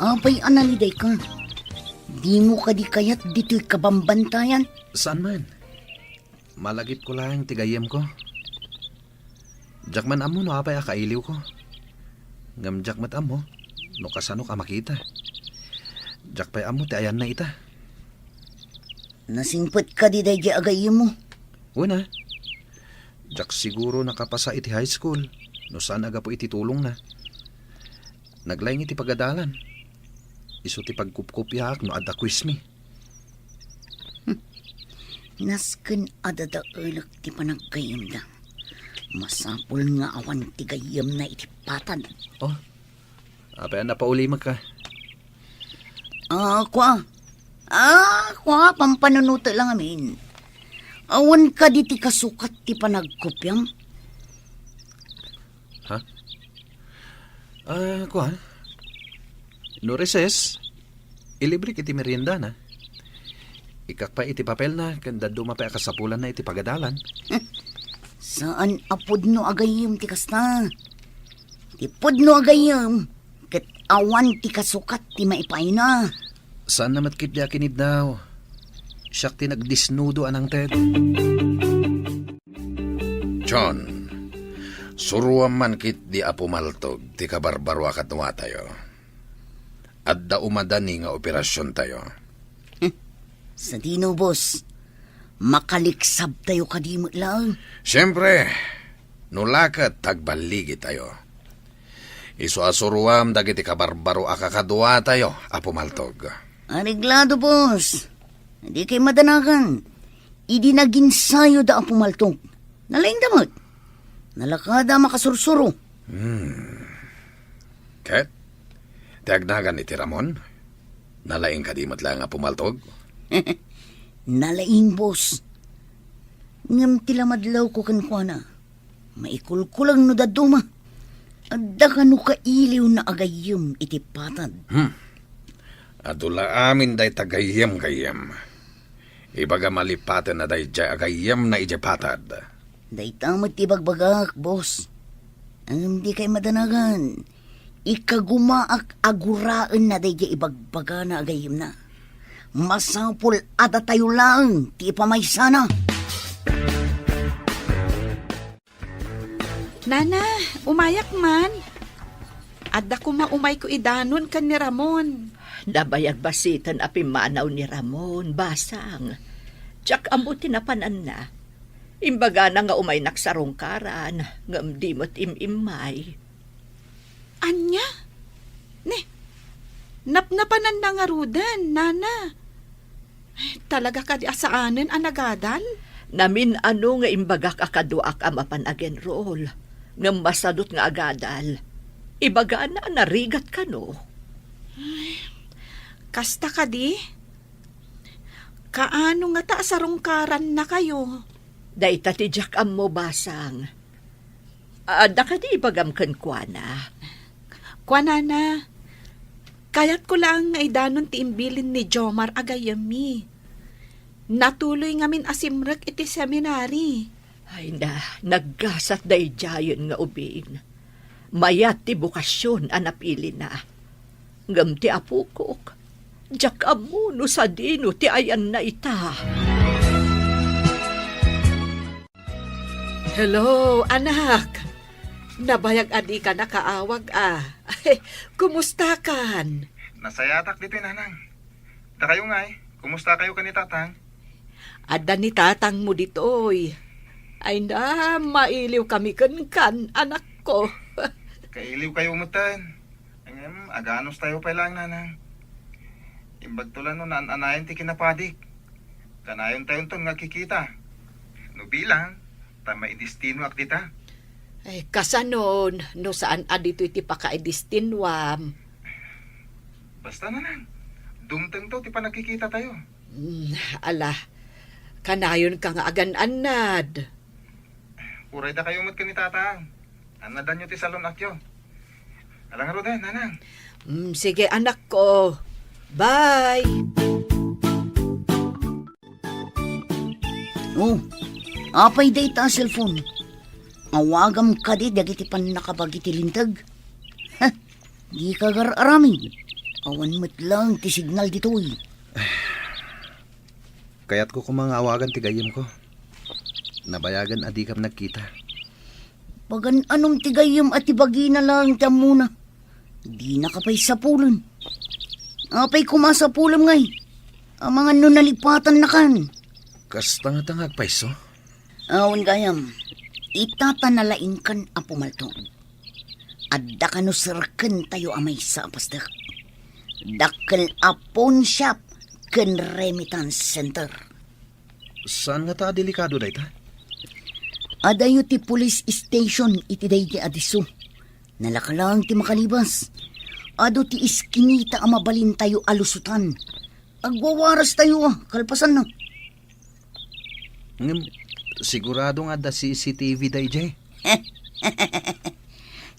Apay a nalidayka? Dimo kadi kayat ditoy kabambantayan? Saan man. Malagipko laeng ti gayyemko. Diak man ammo no apay a kailiwko. Ngem diak met ammo no kasanok a makita. Diak pay ammo ti ayanna ita. Nasingpet kadi daydiay a gayyemmo? Wen a. Diak siguro nakapasa iti high school no saan a gapu iti tulongna. Naglaing iti pagadalan. Isu ti pagkupkopiaak no adda quizmi. Nasken a dadaelek ti panaggayyemda. Masapul nga awan ti gayyemna iti patad. Oh, Apay a napaulimek ka? Ah, kua. Ah, kua, pampanunotek lang amin. Awan kadi ti kasukat ti panagkopiam? Ha? Ah, kua. No recess, ilibrek iti meriendana. Ikkak pay iti papelna, ken dadduma pay a kasapulanna iti pagadalan. Saan a pudno a gayyem ti kasta. Ti pudno a gayyem, ket awan ti kasukat ti maipaayna. Saanna met ketdi a kiniddaw. Siak ti nagdisnudo a nangted. John, suroam man ketdi Apo Maltog ti kabarbaro a kaduatayo. Adda umadani nga operasiontayo. Sadino, boss? Makaliksabtayo kadi met laeng? Siempre, no la ket agballigitayo. Isu a suroam dagiti kabarbaro a kakaduatayo, Apo Maltog. Areglado, boss. Dikay madanagan. Idi naginsayo da Apo Maltog, nalaingda met. Nalakada a makasursuro. Hmm. Ket, ti agnagan iti Ramon? Nalaing kadi met laeng, Apo Maltog? Nalaing, boss. Ngem ti lamadlawko kenkuana, maikulkulang no dadduma. Adda kano kailiwna a gayyem iti patad? Hmm. Adu la amin dayta gayyem-gayyem. Ibagam a lipatenna daydiay a gayyemna idiay patad. Dayta met ti ibagbagak, boss. Ngem dikay madanagan. Ikagumaak a guraenna daydiay ibagbagana a gayyemna. Masapul a datayo laeng ti ipamaysana. Nana, umayak man. Adda koma umayko idanon ken ni Ramon. Nabayag basiten a pimmanaw ni Ramon, basang. Diak ammo ti napananna. Imbagana nga umaynak sarungkaran, ngem di met im-immay. Ania? Ne, napnapananna ngaruden, nana. Talaga kadi a saanen a nagadal? Namin-ano nga imbagak a kaduak a mapan agenrol, ngem masadut nga agadal. Ibagana a narigat kano. Ay, kasta kadi? Kaano ngata a sarungkarannakayo? Dayta ti diak ammo, basang. Adda kadi ibagam kenkuana? Kuanana, kayatko laeng nga idanon ti imbilin ni Jomar a gayyemmi. Natuloy ngamin a simrek iti seminary. Ay na, naggasat daydiayen nga ubing. Mayat ti bokasion a napilina. Ngem ti apokok, diak ammo no sadino ti ayanna ita. Hello, anak. Nabayag a dika nakaawag, a. Kumustakan? Nasayatak ditoy, nanang. Dakayo ngay, kumustakayo ken ni tatang? Adda ni tatangmo ditoy. Ay na, mailiw kami kenkan, anakko. Kailiw kayo metten. Ngem, aganos tayo pay laeng, nanang. Imbagto la no naan-anayon ti kinapadik. Kanayon tayonton nga agkikita. No bilang, ta maidestinoak dita. Ay, kasano, no saan a ditoy ti pakaidestinuam? Basta, nanang, dumtengto ti panagkikita tayo. Hmm, ala, kanayon ka nga agan-annad. Uray dakayo met ken ni tatang. Annadanyo ti salun-atyo. Ala ngaruden, nanang. Mm, sige, anakko. Bye! Oh, apay dayta a cellphone? Awagam kadi dagiti pannakabagi ti linteg? Ha, dika gar-aramid. Awan met laeng ti signal ditoy. Kayatko koma nga awagan ti gayyemko. Nabayagen a dikam nagkita. Pagan-anom ti gayyem a ti bagina laeng ti ammona? Dinaka pay sapulen. Apay koma a sapulem ngay? Amangan no nalipatannakan. Kasta ngata nga agpayso? Awan gayam. Ita ta nalaingkan a pumalto. Adda kano serkentayo a maysa a pasdek. Dakkel a pawn shop ken remittance center. Saan ngata a delikado dayta? Adayo ti police station iti daydi a disso. Nalaka laeng ti makalibas. adu ti iskinita a mabalintayo a lusutan. Agwawarastayo, a, kalpasanna. Ngem, sigurado nga adda C C T V daydiay.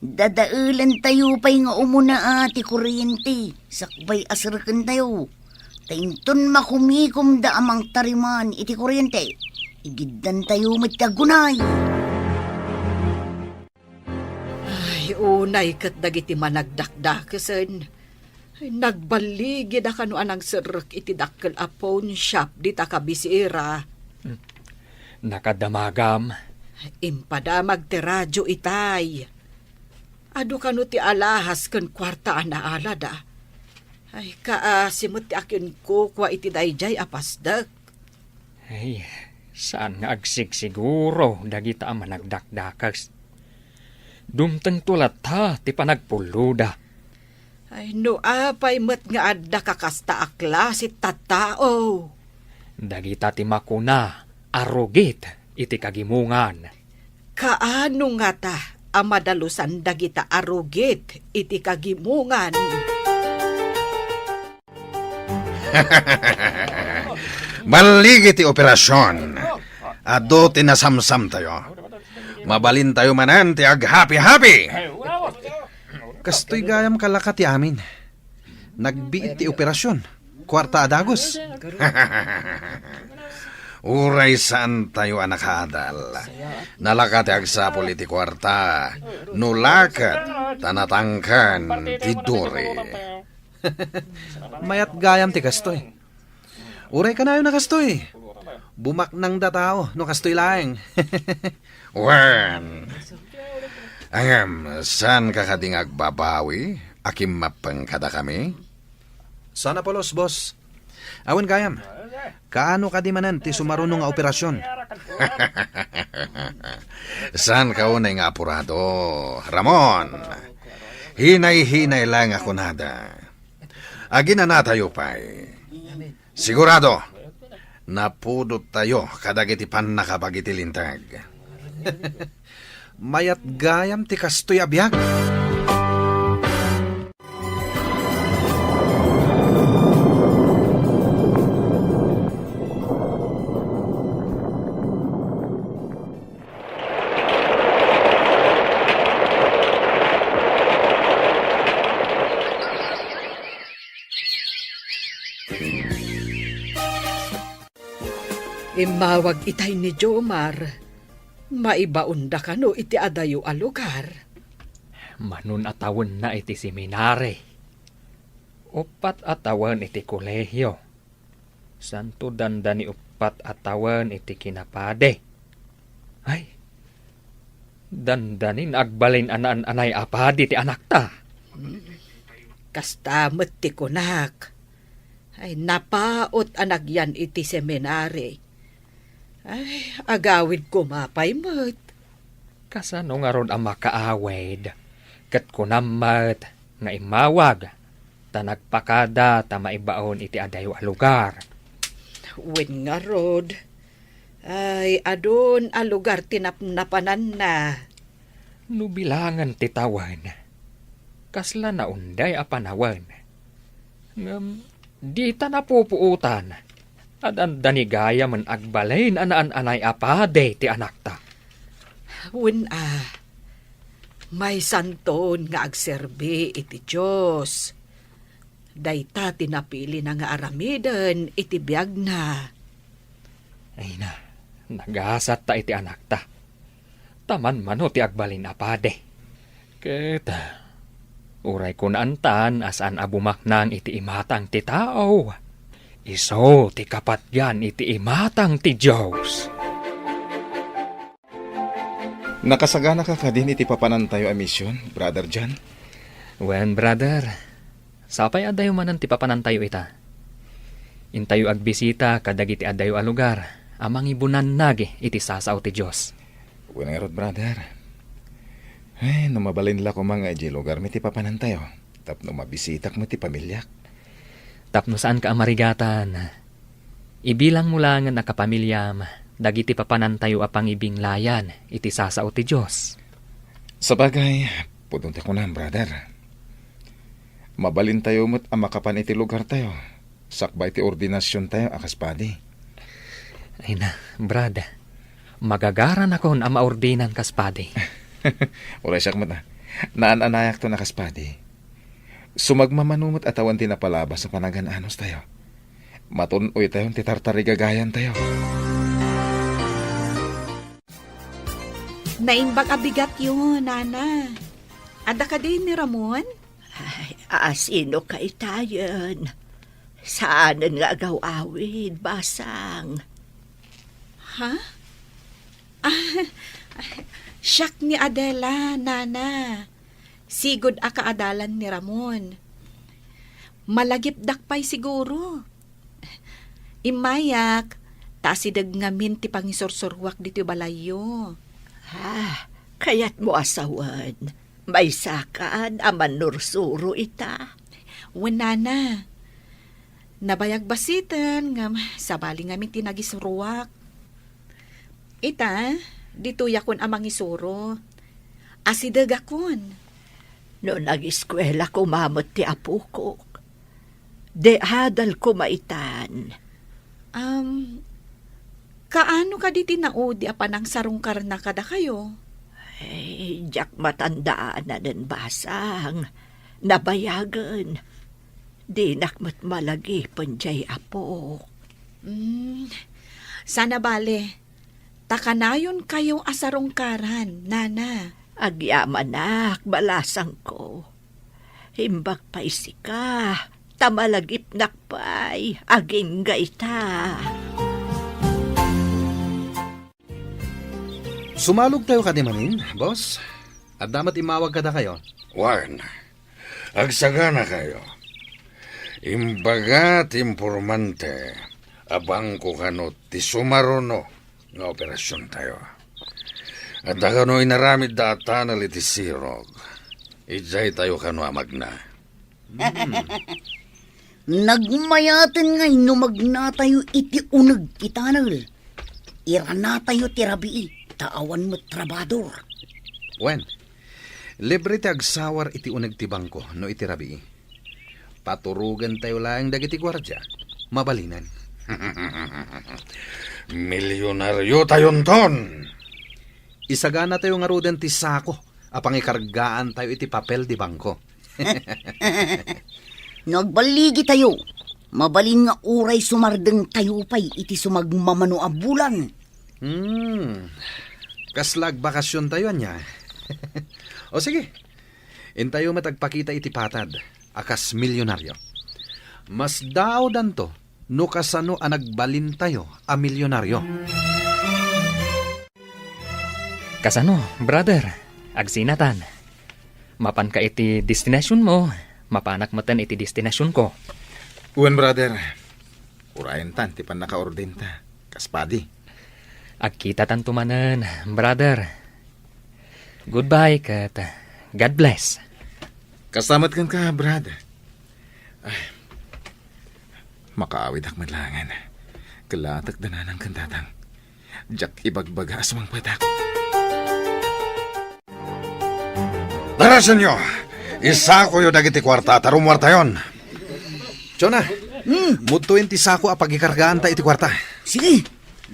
Dadaelentayo pay nga umuna a ti kuryente, sakbay a serrekentayo. Ta inton makumikomda a mangtariman iti kuryente, igiddantayo met ti aggunay. Ay, unay ket dagiti managdakdakesen. Ay, nagballigida kano a nangserrek iti dakkel a pawn shop dita kabisera. Hmm. Nakadamagam. Impadamag ti radio itay. Adu kano ti alahas ken kuarta a naalada. Ay, kaasi met ti akinkukua iti daydiay a pasdek. Ay, saan nga agsigsiguro dagita a managdakdakes. Dumtengto latta ti panagpulloda. Ay, no apay met nga adda kakasta a klase tattao. Dagita ti makuna a rugit iti kagimongan. Kaano ngata a madalusan dagita a rugit iti kagimongan? Balligi ti operasion. Adu ti nasamsamtayo. Mabalintayo manen ti aghapi-hapi. Kastoy gayam kalaka ti amin. Nagbiit ti operasion. Kuarta a dagus. Uray saantayo a nakaadal. Nalaka ti agsapul iti kuarta. No la ket ta natangken ti duri. Mayat gayam ti kastoy. Uray kanayon a kastoy. Bumaknangda tao no kastoy laeng. Wen. Ngem, saanka kadi nga agbabawi a kimmappeng kadakami? Saan a pulos, boss. Awan gayam. Kaano kadi manen ti sumaruno nga operasion? Saanka unay nga apurado, Ramon. Hinay-hinay laeng a kunada. Aginanatayo pay. Sigurado, napudottayo kadagiti pannakabag iti linteg. Mayat gayam ti kastoy a biag. Immawag itay ni Jomar. Maibaonda kano iti adayo a lugar? Manon a tawenna iti seminari. Uppat a tawen iti kolehio. Santo dandani uppat a tawen iti kinapadi. Ay, dandanin agbalin a naan-anay a padi ti anakta. Kasta met ti kunak. Ay, napaut a nagyan iti seminari. Ay, agawid koma pay met. Kasano ngarud a makaawid? Ket kunam met nga immawag, ta nagpakada ta maibaon iti adayo a lugar. Wen ngarud, ay, adun a lugar ti napnapananna. No bilangen ti tawen, kasla naunday a panawen. Ngem dita napupuotan a dandani gayamen agbalin a naan-anay a padi ti anakta. Wen a, maysanton nga agserbi iti Dios. Dayta ti napilina nga aramiden iti biagna. Ay na, nagasatta iti anakta. Ta manmano ti agbalin a padi. Ket, uray kunaantan a saan a bumaknang iti imatang ti tao, isu ti kapatgan iti imatang ti Dios. Nakasaganaka kadin iti papanantayo a mision, Brother John? Wen, brother. Sapay adayo manen ti papanantayo ita. Intayo agbisita kadagiti adayo a lugar a mangibunannag iti sasao ti Dios. Wen ngarud, brother. Ay, no mabalin la koma nga idiay lugarmi ti papanantayo, tapno mabisitak met ti pamiliak. Tapno saanka a marigatan, ibilangmo laengen a kapamiliam dagiti papanantayo a pangibinglayan iti sasao ti Dios. Sabagay, pudno ti kunam, brother. Mabalintayo met a makapan iti lugartayo, sakbay ti ordinasiontayo a kas padi. Ay na, Brad, magagaranakon a maordinan kas padi. Uray siak met, a. Naan-anayakton a kas padi. Sumagmamano met a tawen ti napalabas a panagan-anostayo. Matun-oytayon ti tartarigagayantayo. Naimbag a bigatyo, Nana. Adda kadi ni Ramon? Ay, a, sino kaytayen? Saanen nga agaw-awid, basang. Ha? Ah, siak ni Adela, Nana. Sigud a kaadalan ni Ramon. Malagipdak pay siguro. Immayak, ta asideg ngamin ti pangisursuruak ditoy balayyo. Ah, kayatmo a sawen, maysakan a mannursuro ita? Wen, Nana. Nabayag basiten ngem sabali ngamin ti nagisuruak. Ita, ditoyakon a mangisuro. Asidegakon. No nagiskuela koma met ti apokok, di adal koma itan. Am, kaano kadi ti naudi a panangsarungkarna kadakayo? Ay, diak matandaanen, basang. Nabayagen. Dinak met malagipen diay apok. Mm, sana bale, ta kanayonkayo a sarungkaran, Nana. Agyamanak, balasangko. Imbag pay sika, ta malagipnak pay, agingga ita. Sumalogtayo kadi manen, boss? Adda met immawag kadakayo? Wen, agsaganakayo. Imbaga ti impormante a bangko kano ti sumaruno nga operasiontayo. Adda kano inaramidda a tunnel iti sirog. Idiaytayo kano a magna. Hmm. Nagmayaten ngay no magnatayo iti uneg ti tunnel. Iranatayo ti rabii, ta awan met trabador. Wen, libre ti agsawar iti uneg ti bangko no iti rabii. Paturogentayo laeng dagiti guardia. Mabalinen. Milionariotayonton! Isaganatayo ngaruden ti sako a pangikargaantayo iti papel di bangko. No agballigitayo, mabalin nga uray sumardengtayo pay iti sumagmamano a bulan. Hmm. Kasla agbakasiontayo, ania? O sige, intayo met agpakita iti patad a kas milionario. Masdaawdanto no kasano a nagbalintayo a milionario. Kasano, brother? Agsinatan. Mapanka iti destinasionmo, mapanak metten iti destinasionko. Wen, brother. Urayentan ti pannakaordenta, kas padi. Agkitatanto manen, brother. Goodbye ket God bless. Kasta met kenka, brad. Ay, makaawidak met laengen. Kellatek dananang ken tatang. Diak ibagbaga a sumangpetak. Darasenyo! Isakoyo dagiti kuarta ta rummuartayon. Chona, hmm, mudtoyen ti sako a pagikargaanta iti kuarta. Sige,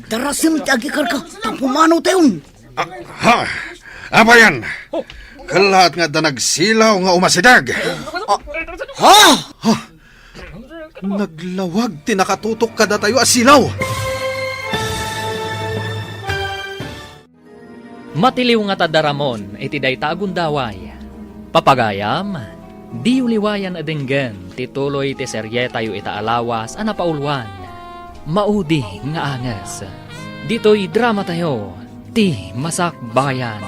darasem ti agikarga, ta pumanawtayon. Ah, ha? Apayan? Kellaat nga adda nagsilaw nga umasideg. Ah, ha? Ha? Naglawag ti nakatutok kadatayo a silaw. Matiliw nga tadda Ramon iti dayta a gundaway. Papagayam, diyo liwayan a denggen ti tuloy ti serietayo ita a lawas a napauluan, Maudi nga Anges. Ditoy dramatayo, Ti Masakbayan.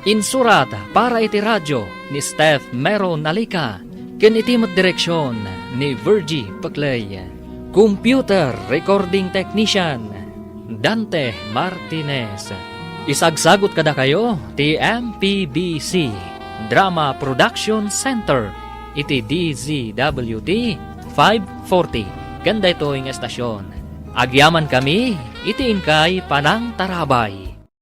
Insurat para iti radio ni Steph Mero Nalica ken iti met direksion ni Virgie Peclay. Computer recording technician, Dante Martinez. Isagsagut kadakayo ti M P B C Drama Production Center iti D Z W T five forty ken daytoy nga estasion. Agyamankami iti inkay panangtarabay.